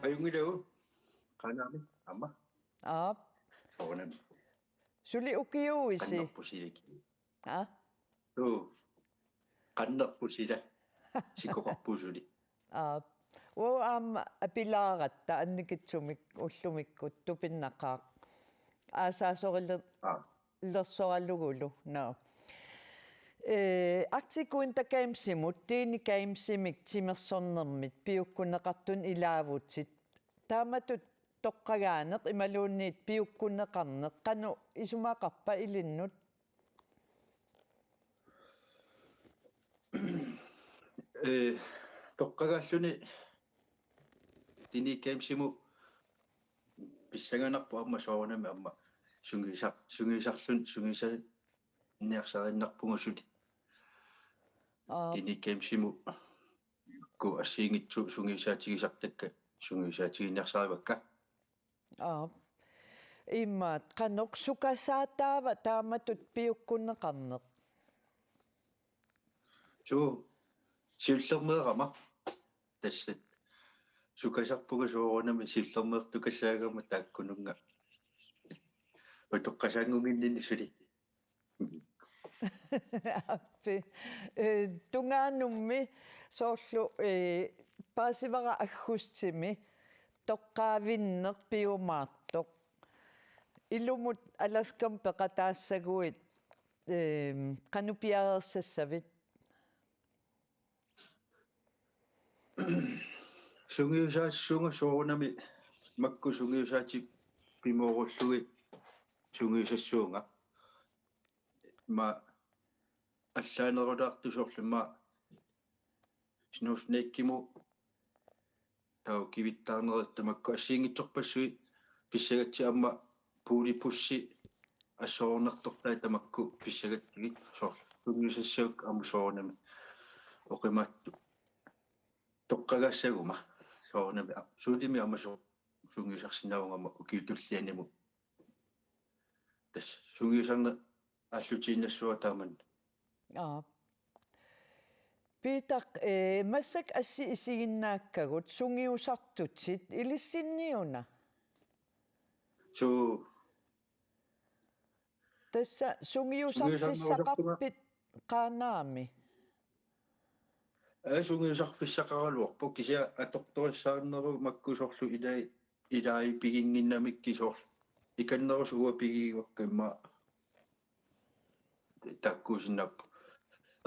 Ajunngilagut, Qaanaami, aamma. Aap. Soorunami. Suli ukiuuisi? Qannerput silaki. Aa? Uu. Qannerput sila. Sikoqarpoq suli. Aap. Uagut aamma apilaaratta annikitsumik ullumikkut tupinnaqaaq. Aasaasoriler- Aap. Lersoralugulu, no. Ee, Arctic Winter Gamesimut, Teenage Gamesimik timersornermit piukkunneqartunik ilaavutit. Taamatut toqqagaaneq imaluunniit piukkunneqarneq, qanoq isumaqarpa ilinnut? Ee, toqqagaalluni Teenage Gamesimut pissanganarpoq aamma soorunami aamma sungiusar-, sungiusarlun-, sungiusa-, niarsariinnarpunga suli. Aap. Teenage Gamesimut ku assigiinngitsut sungiusaatigisartakka sungiusaatiginiarsarivakka. Aap. Imaat, qanoq sukasaataava taamatut piukkunneqarneq? Suu, siullermeerama. Tassa sukasarpunga soorunami siullermeertukassaagama taakkununnga. Utoqqasaanngunnginnini suli. Aappi. Ee, tungaanummi soorlu, ee, paasivara aggustimi toqqaavinneq piumaartoq. Ilumut Alaskami peqataassaguit, ee, qanoq piareersassavit? Sungiusaassuunga soorunami makku sungiusaatit pimoorullugit sungiusassuunga. Immaqa allaanerulaartoq soorlu immaqa Snow Snakemut taava kivittaarnerit tamakku assigiinngitsorpassuit pissagatsigit aamma poolipussi assorornartortai tamakku pissagatsigit soorlu sungiusassavakka aamma soorunami oqimaatsut toqqagaassaguma soorunami a-, suulimi aamma so-, sungiusarsinnaagama ukiut tullianimut. Tassa sungiusarneq aallutiinnassuara taamanna. Aap. Peter, ee, massakkut assit isiginnaakkagut sungiusartutit ilissinniuna? Suu. Tassa sungiusarfissaqarpit Qaanaami? Ee, sungiusarfissaqaraluarpoq kisianni atortorissaarneruvoq makku soorlu ilai, ilai piginnginnamikkit soorlu. Ikannerusoq uanga pigigivakka immaqa taakkuusinnaapput.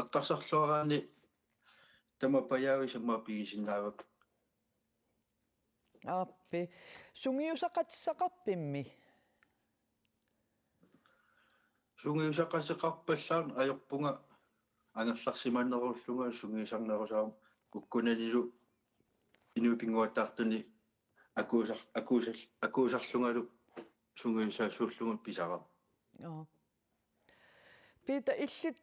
Eqqarsarluaraanni tamapajaavisa immaqa pigisinnaavakka. Aappi. Sungiusaqatissaqarpimmi? Sungiusaqateqarpallaarneq ajorpunga angerlarsimanerullunga sungiusarnerusaam ukkunanilu inuit pinnguattaartunik akuusar-, akuusal-, akuusarlungalu sungiusaassuullunga pisara. Joo. Peter, illit,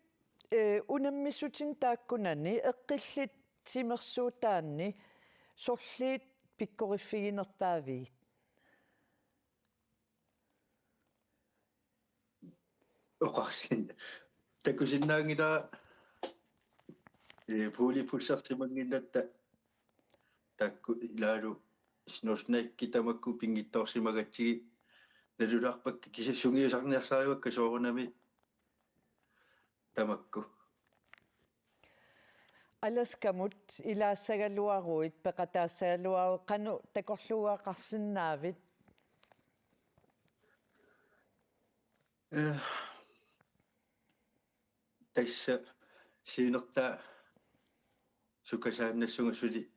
eh, unammissutinik taakkunani eqqillit timersuutaanni sorliit pikkoriffiginerpaavigit? Oqarsin. Takusinnaanngilara, eh, poolipussersimannginnatta taakku ilaalu Snow Snake tamakku pinngitsoorsimagatsigit nalulaarpakka kisianni sungiusarniarsarivakka soorunami tamakku. Alaskamut ilaassagaluaruit, peqataassagaluaruit, qanoq takorluugaqarsinnaavit? Eh, tassa siunertaa sukasaannassunga suli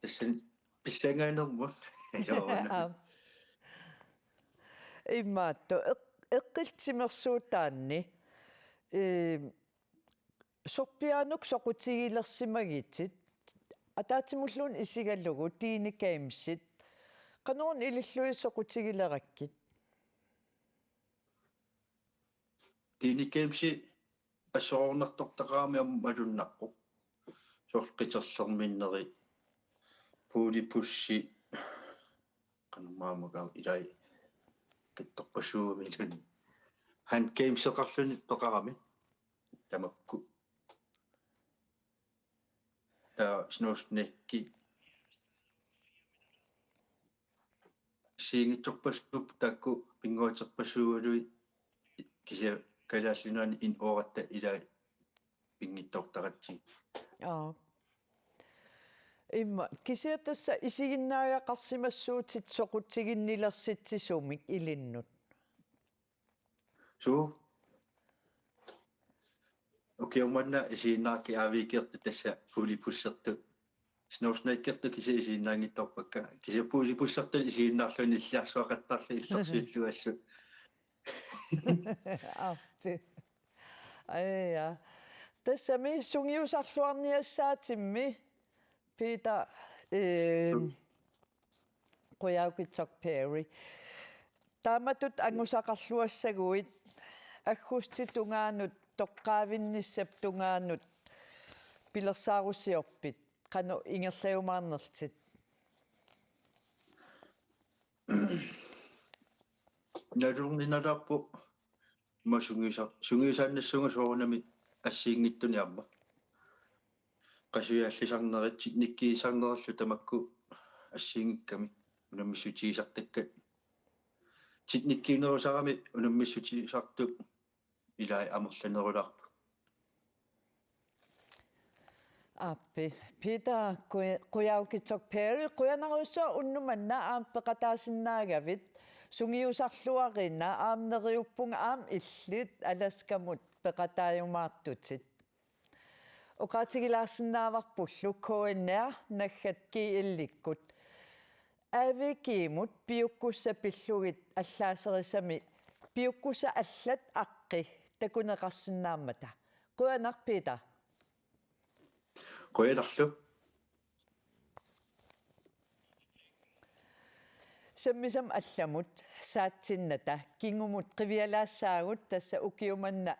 tassani pissangaanermut. Joo. Aap. Imaattoq eq-, eqqiltimersuutaanni, eh, sorpiaanuk soqutigilersimagitit, ataatsimulluunniit isigalugu Teenage Gamesit, qanoruna ilillugit soqutigilerakkit? Teenage Gamesi assorornartortaqarami aamma malunnarpoq. Soorlu qiterlerminneri, puulipussi, qanormaamaka ilai qittorpassuugamiluni. Hand gameseqarluni peqarami tamakku. Taava Snowsnake assigiinngitsorpassuupput taakku pinnguarterpassuugaluit kisianni Kalaallit Nunaanni en-ooratta ilai pinngitsoortaratsigu. Aap. Immaqa kisianni tassa isiginnaagaqarsimassuutit soqutiginnilersitsisumik ilinnut. Suu. Ukioq manna isiginnaarakkit A V G-rtut tassa puulipussertut. Snowsnakertut kisianni isiginnaanngitsoorpakka. Kisianni puulipussertut isiginnaarlugu nilliarsuaqattaarlugit illorsuilluassut. Aappi. Aja. Tassami sungiusarluarniassaatimmi Peter, eh, Qujaukitsoq Perry. Taamatut angusaqarluassaguit aggustip tungaanut, toqqaavinnissap tungaanut pilersaarusiorpit, qanoq ingerlajumaarnerlutit? Nalorninalaarpoq ima sungiusa-, sungiusaannassunga soorunami assigiinngitsunik aamma. Qasujaasisarnerit, teknikkiisarnerullu tamakku assigiinngikkamik unammissutigisartakkat. Teknikkiunerusarami unammissutigisartut ilai amerlanerulaarput. Aappi. Peter Quj-, Qujaukitsoq Perry, qujanarujussuaq unnuk manna aamma peqataasinnaagavit, sungiusarluarina aamma neriuppunga aamma illit Alaskamut peqataajumaartutit. Oqaatigilaarsinnaavarpullu K N R naggat G L-ikkut. A V G-mut piukkussat pillugit allaaserisami piukkussat allat aqqi takuneqarsinnaammata. Qujanaq Peter. Qujanarlu. Sammisami allamut saatsinnata kingumut qivialaassaagut, tassa ukioq manna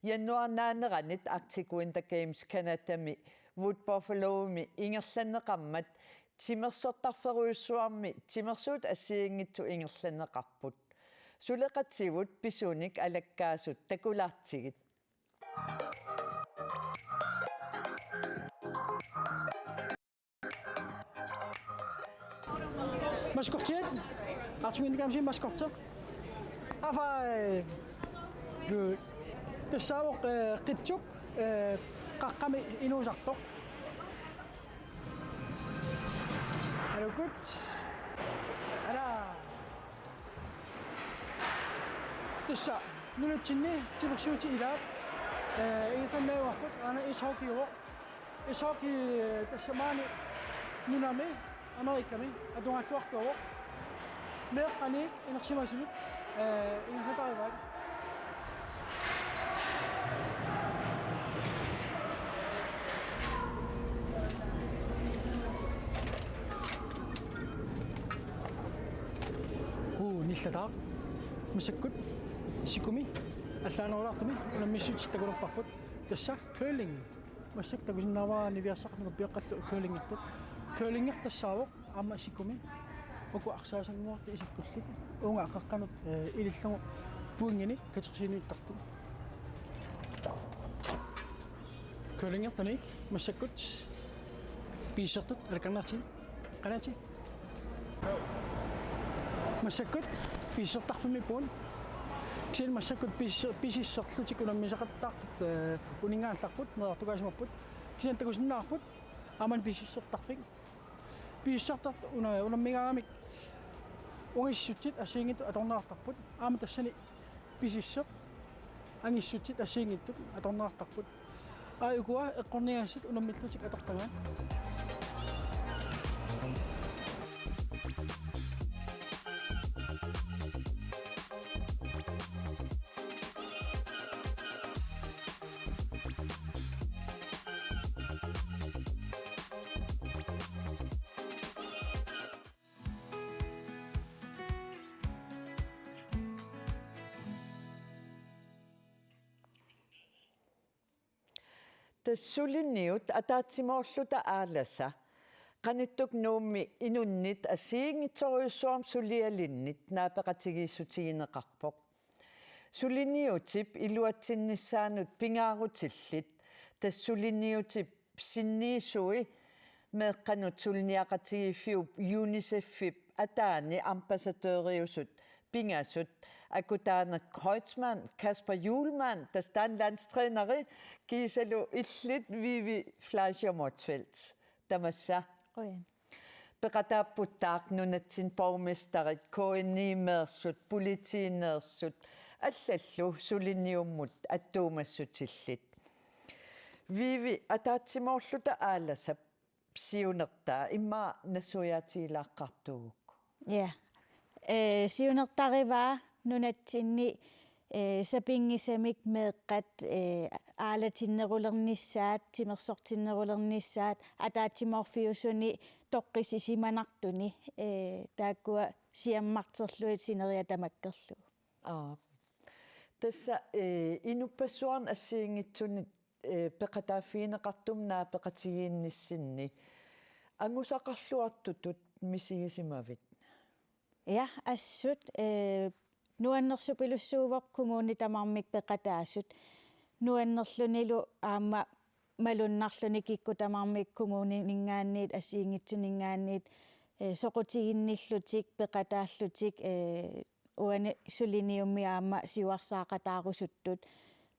januaarip naaneranit Arctic Winter Games Canadami Wood Buffalomi ingerlanneqarmat timersortarferujussuarmi timersuut assigiinngitsut ingerlanneqarput. Suleqativut pisunik alakkaasut takulaartigit. Maskottiat. Arctic Winter Gamesimi maskotti. Affaa, eh, tassaavoq, eh, qitsuk, eh, qaqqami inuusartoq. Alukkut. Ala. Tassa nunatsinni timersuutit ilaat, eh, ingerlanneqarput, aana ishockeyuvoq. Ishockey, eh, tassa maani nunami, Amerikami, atugaalluartuuvoq. Meeqqanik inersimasumik, eh, ingerlatarivaat. Uu, nillataaq. Massakkut sikumi allaanerulaartumi unammissutit takulerparput. Tassa curling. Massakkut takusinnaavara niviarsarnikuupput pioqqallu curlingertut. Curlinger tassaavoq aamma sikumi uku arsaasannguartut isikkullit uunga qaqqanut, eh, ilillugu pointinik katersuiniittartut. Curlingertunik massakkut pigisissertut alakkarniartigit. Qanati. Massakkut pigisissertarfimmiippugut. Kisianni massakkut pigisisser-, pigisisserlutik unammisaqattaartut, eh, uninngaannarput, neriortukaasimapput. Kisianni takusinnaavarput aamma pigisissertarfik. Pigisissertartut una-, unammigaangamik ungasissutit assigiinngitsut atorneqartarput. Aamma tassani pisisseq angissutit assigiinngitsut atorneqartarput. Aa, ukua eqqorniagassat unammillutik atortagaat. Tassa suliniut ataatsimoorluta Aalasa qanittup Nuummi inunnit assigiinngitsorujussuarmik sulialinnit naapeqatigiissutigineqarpoq. Suliniutip iluatsinnissaanut pingaarutillit tassa suliniutip sinniisui meeqqanut suliniaqatigiiffiup UNICEF-ip ataani ambassadøriusut pingasut Akutaaneq Kreutzmann, Kasper Hjulmand, tassa taanna landstræneri, kiisalu illit Vivi Fleischer Motzfeldt. Tamassa. Qujan. Peqataapputtaaq nunatsinni borgmesterit, K N I-meersut, politiineersut, allallu suliniummut attuumassutillit. Vivi, ataatsimoorluta Aalasap siunertaa immaqa nassuiaatigilaaqqaartuugukku. Ja. Ee, siunertarivaa nunatsinni, ee, sapinngisamik meeqqat, ee, aalatinnerulernissaat, timersortinnerulernissaat, ataatsimoorfiusuni toqqissisimanartuni, ee, taakkua siammarterlugit sineriak tamakkerlugu. Aap. Tassa, ee, inuppassuarnit assigiinngitsunit, ee, peqataaffigineqartumik naapeqatigiinnissinni angusaqarluartutut misigisimavit? Ja, assut, ee, nuannersupilussuuvoq kommunit tamarmik peqataasut. Nuannerlunilu aamma malunnarluni kikkut tamarmik kommunininngaanniit assigiinngitsuninngaanniit, ee, soqutiginnillutik, peqataallutik, ee, uani suliniummi aamma siuarsaaqataarusuttut.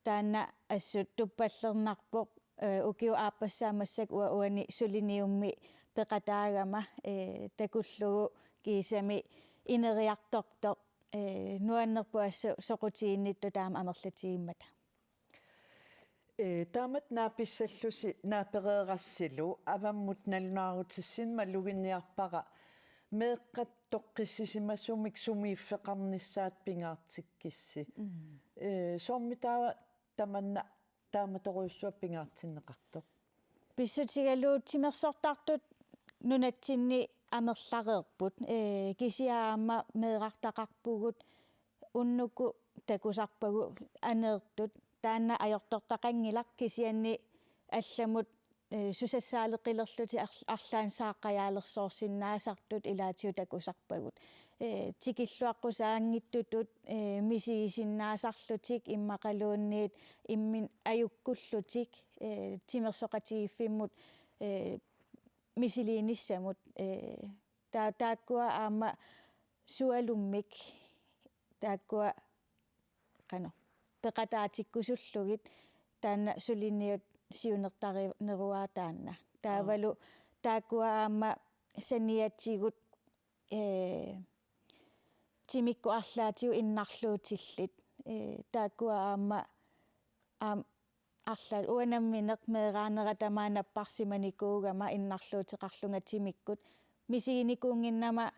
Taanna assut tuppallernarpoq, ee, ukiup aappassaa massakkut uanga uani suliniummi peqataagama, ee, takullugu kiisami ineriartortoq, ee, nuannerpoq assut soqutiginnittut taama amerlatigimmata. Ee, taamatut naapissallusi naapereerassilu avammut nalunaarutissinnut maluginiarpara meeqqat toqqissisimasumik sumiiffeqarnissaat pingaartikkissi. Mm. Ee, soormi taava tamanna taamatorujussuaq pingaartinneqartoq? Pissutigalugu timersortartut nunatsinni amerlareerput. Ee, kisianni aamma meerartaqarpugut unnukkut takusarpagut aneertut. Taanna ajortortaqanngilaq kisianni allamut, ee, susassaaleqilerlutik ar-, arlaannik saaqqajaalersoorsinaasartut ilaatigut takusarpagut. Ee, tikilluaqqusaanngittutut, ee, misigisinnaasarlutik immaqaluunniit imminnut ajukkullutik, ee, timersoqatigiiffimmut, ee, misiliinissamut, ee, taa-, taakkua aamma sualummik taakkua qanoq peqataatikkusullugit taanna suliniut siunertarineruaat taanna. Taavalu taakkua aamma saniatigut, ee, timikkut arlaatigut innarluutillit. Ee, taakkua aamma, aam-, arlaat uanga nammineq meeraanera tamaat napparsimanikuugama innarluuteqarlunga timikkut. Misiginikuunnginnama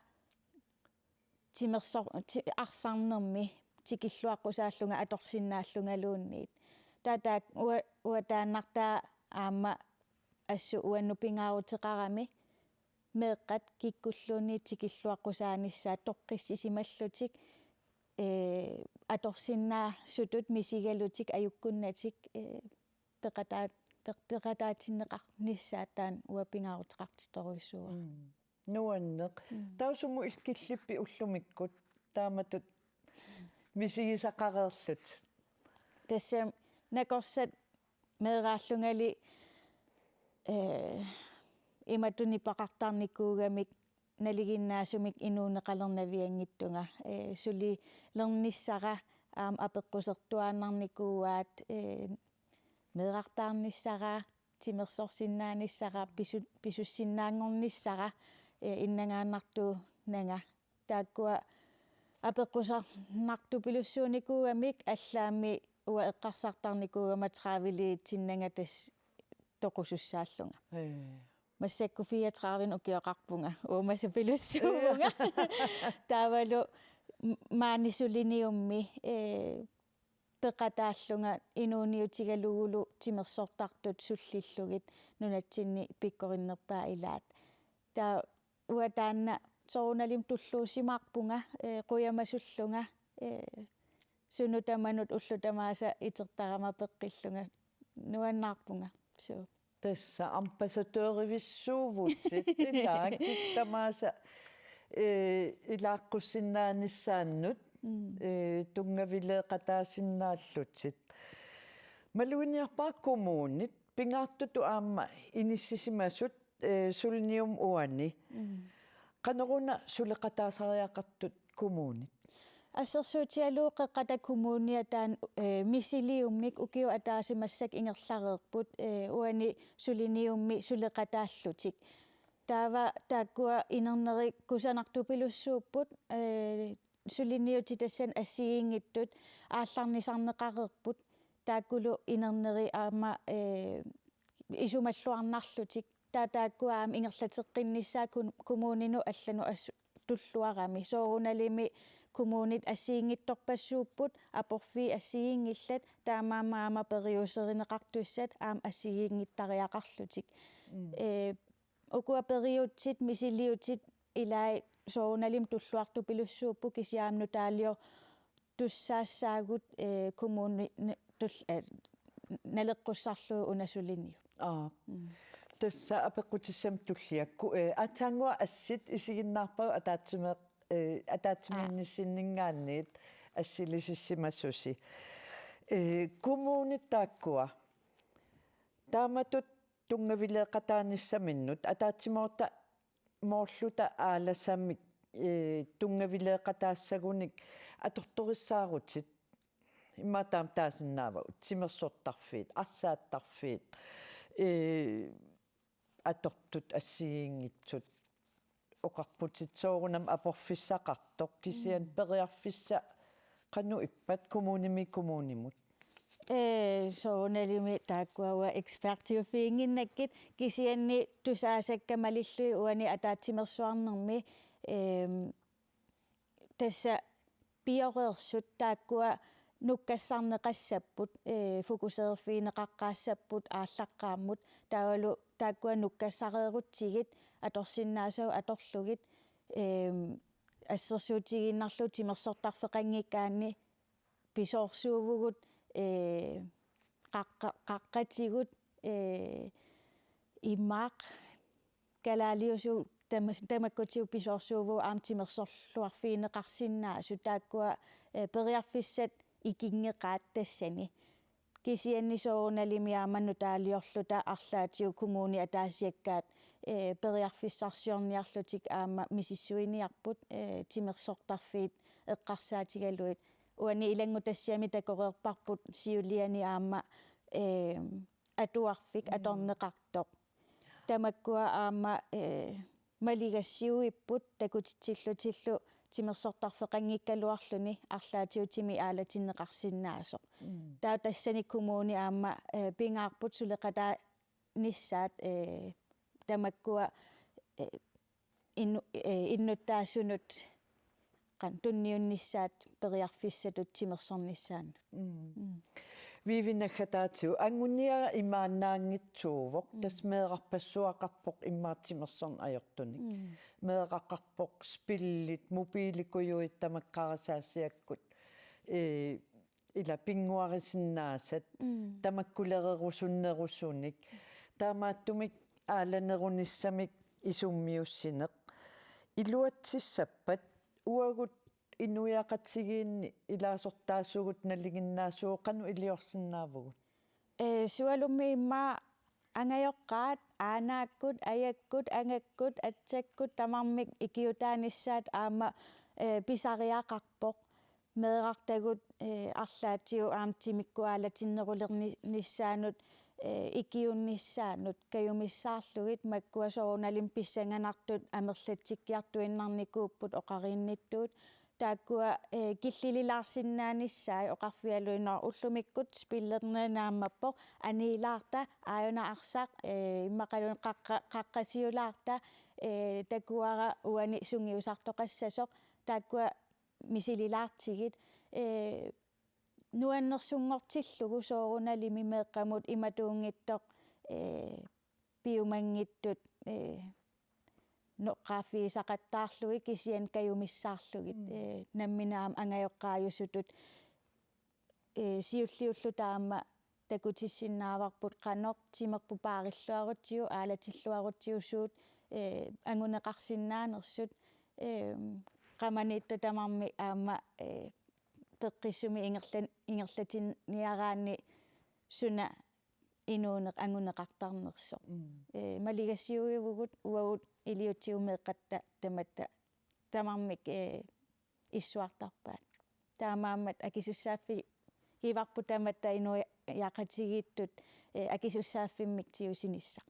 timersor-, ti-, arsarnermi tikilluaqqusaallunga atorsinnaallungaluunniit. Taava taak-, ua-, uanga taannartaa aamma assut uannut pingaaruteqarami meeqqat kikkulluunniit tikilluaqqusaanissaat toqqissisimallutik, ee, atorsinnaasutut misigalutik ajukkunnatik, ee, peqataa-, peq-, peqataatinneqarnissaat taanna uanga pingaaruteqartitorujussuuara. Mm. Nuanneq. Mm. Taava sumut illit killippit ullumikkut taamatut misigisaqareerlutit? Tassami nakorsat meeraallungali, ee, imatut nipeqartarnikuugamik nalinginnaasumik inuuneqalernavianngitsunga, ee, sulilernissara aamma apeqqusertuaannarnikuuaat, ee, meerartaarnissara, timersorsinnaanissara, pisu-, pisussinnaanngornissara, ee, innangaannartuunanga. Taakkua apeqqusarnartupilussuunikuugamik allaammi uanga eqqarsartarnikuugama travelilitsinnanga tassa toqusussaallunga. Ee. Massakkut fireogtredive ukioqarpunga, uumasapilussuuvunga. Taavalu m-, maani suliniummi, ee, peqataallunga inuuniutigalugulu timersortartut sullillugit nunatsinni pikkorinnerpaat ilaat. Taava uanga taanna soorunalimi tulluusimaarpunga, ee, qujamasullunga, ee, sunut tamanut ullut tamaasa itertarama peqqillunga, nuannaarpunga. Suu. Tassa ambassadørivissuuvutit, ilaa, tamaasa, ee, ilaaqqussinnaanissannut, Mm. ee, tunngavileeqataasinnaallutit. Maluginiarpara kommunit, pingaartutut aamma inissisimasut, ee, suliniummi uani. Mm. Qanoruna suleqataasariaqartut kommunit? Assersuutigalugu Qeqqata Kommunia taanna, ee, misiliummik ukiut ataaseq massakkut ingerlareerput, ee, uani suliniummi suleqataallutik. Taava taakkua inerneri kusanartupilussuupput, ee, suliniutit tassani assigiinngitsut aallarnisarneqareerput, taakkulu inerneri aamma, ee, isumalluarnarlutik. Taava taakkua aamma ingerlateqqinnissaat kun-, kommuninut allanut as-, tulluarami. Soorunalimi kommunit assigiinngitsorpassuupput, aporfiit assigiinngillat, taamaammat aamma periuserineqartussat aamma assigiinngittariaqarlutik. Mm. Ee, ukua periutsit, misiliutit, ilai soorunalimi tulluartupilussuupput, kisianni aamma nutaalior- tussaassaagut, ee, kommuni-, ni-, tul-, ee, naleqqussarlugu una suliniut. Aap. Mm. Tassa apeqqutissamik tullia. Ku-, ee, aatsaannguaq assit isiginnaarpagut ataatsimeeq-, ee, ataatsimiinnissinninngaanniit assilisissimasusi. Ee, kommunit taakkua taamatut tunngavileeqataanissaminnut ataatsimoorta- moorluta aalasamik, ee, tunngavileeqataassagunik atortorissaarutit, immaqa taama taasinnaavagut, timersortarfiit, arsaattarfiit, ee, atortut assigiinngitsut, oqarputit soorunami aporfissaqartoq, kisianni Mm. periarfissat qanoq ippat kommunimiit kommunimut? Ee, soorunalimi taakkua uanga ekspertiuffiginnginnakkit, kisianni tusaasakka malillugit uani ataatsimeersuarnermi, eem, tassa pioreersut taakkua nukkassarneqassapput, ee, fokuserfigineqaqqaassapput aallaqqaammut, taavalu taakkua nukkassareerutsigit atorsinnaasagut atorlugit, eem, assersuutigiinnarlugu timersortarfeqanngikkaanni pisoorsuuvugut, ee, qaqqa-, qaqqatigut, ee, imaak kalaaliusugut tamas-, tamakkutigut pisoorsuuvugut aamma timersorluarfigineqarsinnaasut, taakkua, ee, periarfissat ikinngeqaat tassani. Kisianni soorunalimi aamma nutaaliorluta arlaatigut kommunit ataasiakkaat, ee, periarfissarsiorniarlutik aamma misissuiniarput, ee, timersortarfiit eqqarsaatigalugit. Uani ilanngutassiami takoreerparput siuliani aamma, ee, atuarfik Mm. atorneqartoq. Tamakkua aamma, ee, maligassiuipput takutitsillutillu timersortarfeqanngikkaluarluni arlaatigut timip aalatinneqarsinnaasoq. Mm. Taava tassani kommuni aamma, ee, pingaarput suleqataanissaat, ee, tamakkua, ee, innu-, ee, innuttaasunut qanoq tunniunnissaat periarfissatut timersornissaannut. Mm. Mm. Vivi naggataatigut, anguniagaq imaannaanngitsuuvoq, Mm. tassa meerarpassuaqarpoq immaqa timersorneq ajortunik. Mm. Meeraqarpoq spillit, mobiilikujuit tamakkua aasiakkut, ee, ila pinnguarisinnaasat, Mm. tamakkulererusunnerusunik, taamaattumik aalanerunissamik isummiussineq. Iluatsissappat uagut inuiaqatigiinni ilaasortaasugut nalinginnaasugut qanoq iliorsinnaavugut? Ee, sualummik immaqa angajoqqaat, aanaakkut, ajakkut, angakkut, atsakkut tamarmik ikiuutaanissaat aamma, ee, pisariaqarpoq. Meerartagut, ee, arlaatigut aamma timikkut aalatinnerulerni-, nissaannut, ee, ikiuunnissaannut kajumissaarlugit, makkua soorunalimi pissanganartut amerlatsikkiartuinnarnikuupput oqariinnittut, Taakkua, eh, killililaarsinnaanissaat oqarfigalugu, ullumikkut spillerneq naammappoq, aniilaarta, aajuna arsaq, eh, immaqaluunniit qaqqa-, qaqqasiulaarta, eh, takuara uani sungiusartoqassasoq, taakkua misililaartigit, eh, nuannersunngortillugu soorunalimi meeqqamut imatuunngitsoq, eh, piumanngitsut, eh, noqqaaffigisaqattaarlugit kisianni kajumissaarlugit, mm, eh, nammineq aamma angajoqqaajusutut, eh, siulliulluta aamma takutissinnaavarput qanoq timerput paarilluarutsigu, aalatilluarutsigu suut, eh, anguneqarsinnaanersut, eh, qamaniittoq tamarmik aamma, eh, peqqissumik ingerlan-, ingerlatinniaraanni suna inuuneq anguneqartarnersoq. Mm. Eh, maligassiuivugut uagut iliuutsigut meeqqatta tamatta tamarmik, eh, issuartarpaat. Taamaammat akisussaaffigivarput tamatta inuiaqatigiittut, eh, akisussaaffimmik tigusinissaq.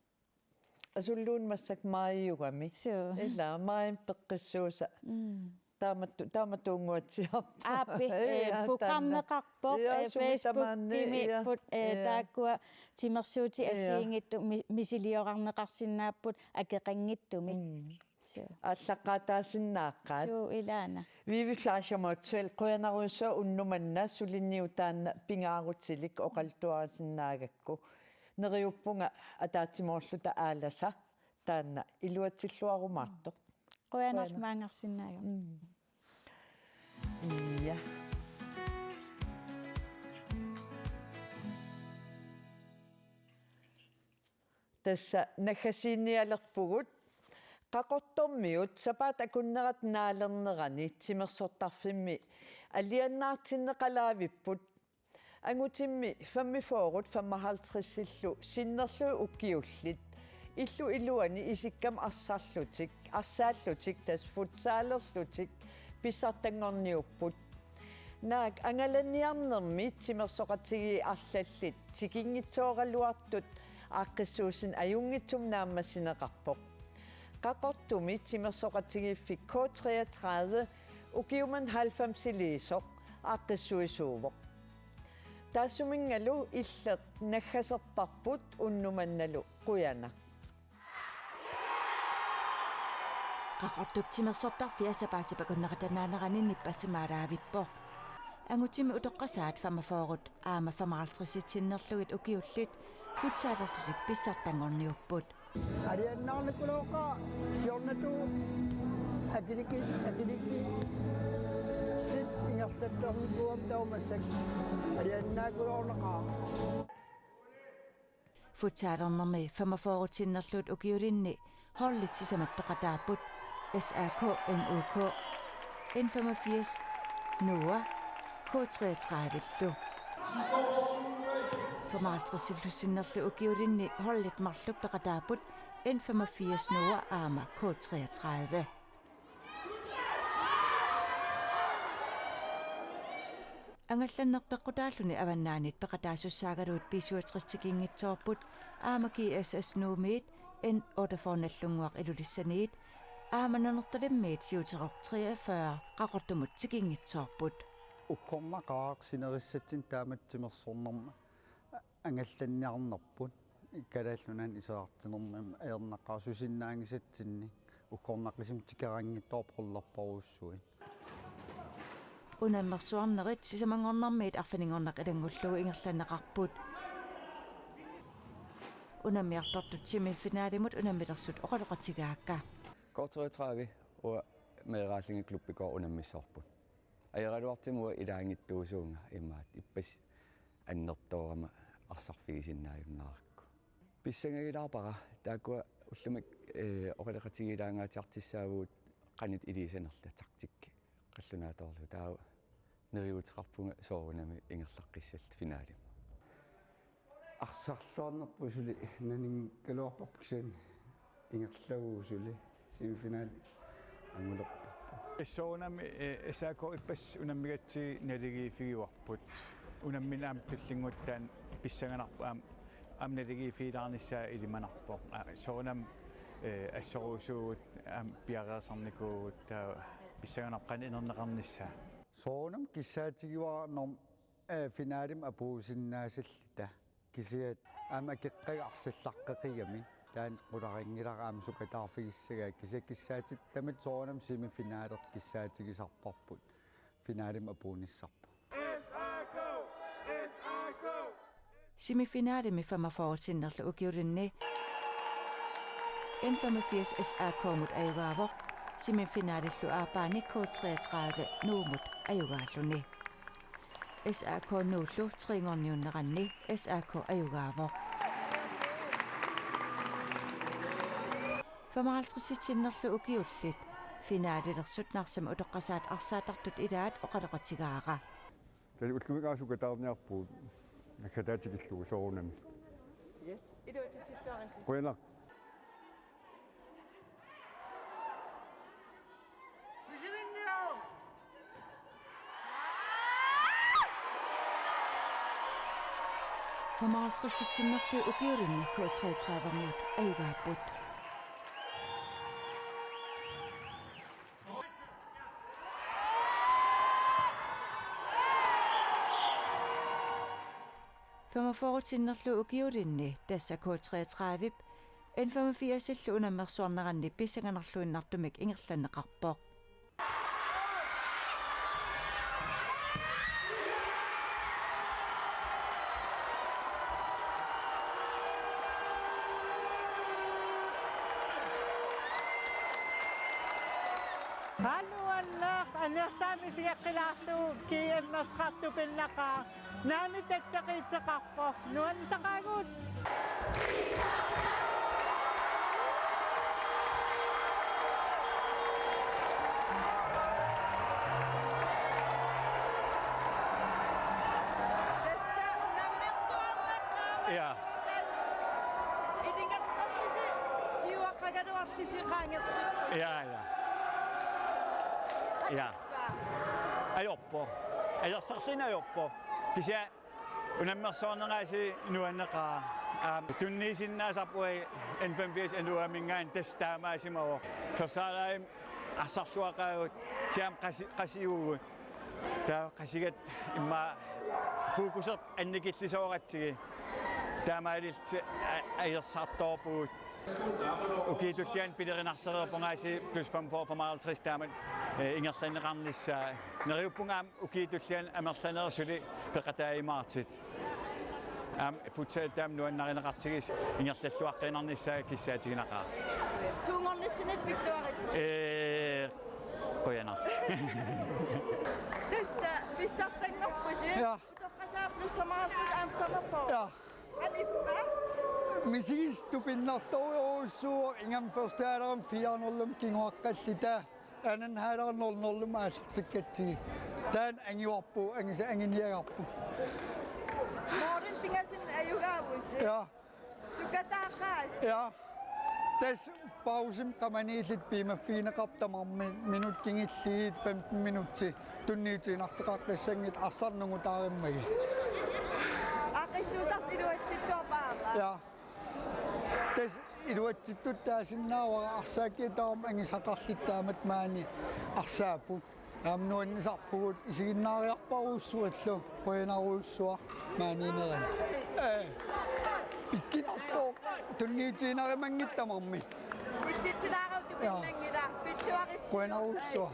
Asulluunniit massakkut maajiugami. Suu. Ila maajimmi peqqissuusa. Mm. Taamatut, taamatuunnguatsiarpoq. Aappi, eh, ja, taanna. Programmeqarpoq, ja, eh, sumi tamaanni, Facebookimi, ja, put, eh, ja, taakkua timersuutit, ja, assigiinngitsut mi-, misiliorarneqarsinnaapput akeqanngitsumik. Mm. Suu. Aallaqqaataasinnaaqqaat. Suu, ilaana. Vivi Fleischer Motzfeldt, qujanarujussuaq unnuk manna suliniutaanna pingaarutilik oqaluttuarisinnaagakku. Neriuppunga ataatsimoorluta Aalasa taanna iluatsilluarumaartoq. Qujanaq. Qujanaq maanngarsinnaagavit. Mm. Ja. Tassa naggasiinialerpugut Qaqortormiut sapaatip akunnerata naalernerani timersortarfimmi alianaartinneqalaavipput. Angutimmi femogfyrre femoghalvtredsillu sinnerlugit ukiullit illup iluani isikkamik arsarlutik, arsaallutik tassa futsalerlutik pissartanngorniupput. Naak angalaniarnermi timersoqatigiit arlallit tikinngitsooraluartut aaqqissuussineq ajunngitsumik naammassineqarpoq. Qaqortumi timersoqatigiiffik K treogtredive ukiumut halvfemsiliisoq aaqqissuisuuvoq. Taassuminngalu illeq naggaserparput unnuk mannalu qujanaq. Qaqortup timersortarfia sapaatip akunnerata naanerani nippassimaalaavipput. Angutimmi utoqqasaat femogfyrre aamma femoghalvtreds sinnerlugit ukiullit futsalerlutik pissartanngorniupput. Alianaarnikuugaluarpara siornatigut akilikkit, akilikkit sit ingerlattarnikuugamik taava massakkut alianaarnikuugaluarpara. Futsalernermi femogfyrre sinnerlugit ukiulinni hollit sisamat peqataapput, S A K, N U K, N femogfirs, Noah, K treogtredive-llu. Femoghalvtreds sinnerlugit ukiulinni hollit marluk peqataapput, N femogfirs, Noah aamma K treogtredive. Angallanneq peqqutaalluni Avannaanit peqataasussaagaluit B syvogtres tikinngitsoorput aamma G S S Nuummiit N otteogfyrre Nagdlunguaq Ilulissaniit aamma Nanortalimmiit siuteroq treogfyrre Qaqortumut tikinngitsoorput. Uggornaqaaq sinerissatsinni taamatut timersornerma angallanniarnerput. Kalaallit Nunaanni iserartinermi ajornaqaaq susinnaanngisatsinnik uggornaqisumik tikeranngitsoorput qullerporujussuit. Unammersuarnerit sisamanngornermiit arfininngorneq ilanngullugu ingerlanneqarput. Unammiartortut semifinalimut unammilersut oqaloqatigaakka. K treogtredive uanga meeraallunga klubbikooq unammissavarput. Ajoraluartumik uanga ilaanngitsuusuunga imaattoq ippassaq annertoorama arsarfigisinnaajunnaarakku. Pissangagilaarpara taakkua ullumikkut, eh, oqaloqatigiilaangaatsiartussaavugut qanoq iliuuseqarnerluta taktikki qallunaatoorlugu taava neriuuteqarpunga soorunami ingerlaqqissalluta finalimi. Arsarluarnerput suli nanigaluarparput kisianni ingerlavugut suli semifinali angulerparput. Soorunami, eh, S A K ippassaq unammigatsigit naligiiffigivarput. Unammineq aamma tullinnguttaani pissanganarpoq aamma, aamma naligiiffigilaarnissaa ilimanarpoq. Aa, soorunami, eh, assoruusugut aamma piareersarnikuuvugut taava Pissanganarpoq qanoq inerneqarnissaa. Soorunami kissaatigiuararnermi, eh, finalemi apuussinnaasalluta. Kisianni aamma akeqqagu arsallaqqeqigami. Taanna qularinngilara aamma sukataarfigissagaa. Kisianni kissaatit tamatta soorunami semifinalet kissaatigisarparput. Finalemi apuunnissarput. Semifinalemi femogfyrre sinnerlugu ukiulinni N femogfirs S A K-mut ajugaavoq, semifinalillu aappaani K treogtredive Nuummut ajugaalluni. S A K Nuullu tre-nngorniunneranni S A K ajugaavoq. Femoghalvtreds sinnerlugu ukiullit finalelersut Narsami utoqqasaat arsaattartut ilaat oqaloqatigaara. Tassa ullumikkut sukataarniarpugut, naggataata tikillugu soorunami. Yes, iluatsitsilluarisi. Qujanaq. Femoghalvtreds sinnerlugu ukiulinni K treogtredive-miut ajugaapput. Femogfyrre sinnerlugu ukiulinni tassa K treogtredive N femogfirsillu unammersuarneranni pissanganarluinnartumik ingerlanneqarpoq. Hallo, Anna, Anna Sami sigaqilaarlu G M-ertartupinnaqaa. Naamik, tassaqiitseqarpoq. Nuannisaqaagut. Tassa unammersuarneq aamma. Ja. Tassa ilingersorlusi siuaqqagaluarlusi qaangertippoq. Ja, ja. Ja. Ajorpoq. Ajorsarluni ajorpoq. Kisianni unammersuarneraasi nuanneqaaq. Aamma tunniusinnaasarput N femogfirs N O M-minngaanniit, tassa taamaasimavoq. Førstehalvlegimi arsarluaqaagut, kisianni qasi-, qasiuvugut. Taava qasigatta immaqa fokuserput annikillisooratsigit. Taamaalilluta a-, ajorsartoorpugut. Ukiut tulliani pilerinarsereerpungaasiit plus femogfyrre femoghalvtreds taamatut, eh, ingerlanneqarnissaa. Neriuppunga aamma ukiut tulliani amerlanerit suli peqataajumaartut. Aamma futsal taama nuannarineqartigisoq ingerlalluaqqiinnarnissaa kissaatiginaqaaq. To-nngornissinni pilluaritsi. Ee, qujanaq. Tassa pissartanngorpusi. Ja. Utoqqasaat plus femoghalvtreds aamma femogfyrre. Ja. Qanippa? Misigisut tupinnartorujussuuvoq, ingammik første halvlegimi fire nul-imik kinguaqqalluta. Anden halvleg nul nul-imik aallartikkatsigu. Taanna angivarput, angisa-, anginiagarput. Målip pingasunut ajugaavusi. Ja. Sukataaqaasi. Ja. Tassa pausimi qamaniilluta piumaffigineqarpoq tamarmik, minutsit kingulliit femten minutsit tunniutiinnartoqaqqissanngitsut arsaq nungutaarimmagu. Aqissuusarsi iluatsilluarpara. Ja. Tassa iluatsittutut taasinnaavara, arsaakkiat tamarmik angisaqarlutik taamatut maani arsaapput. Aamma nuannisarpugut, isiginnaariarparujussuullu, qujanarujussuaq maaniinnerani. Ee, pikkunarpoq, tunniutiinnarimanngitsut tamarmik. Pissutsilaarutit. Ja. Tupinnanngilaq, pilluaritsi. Qujanarujussuaq.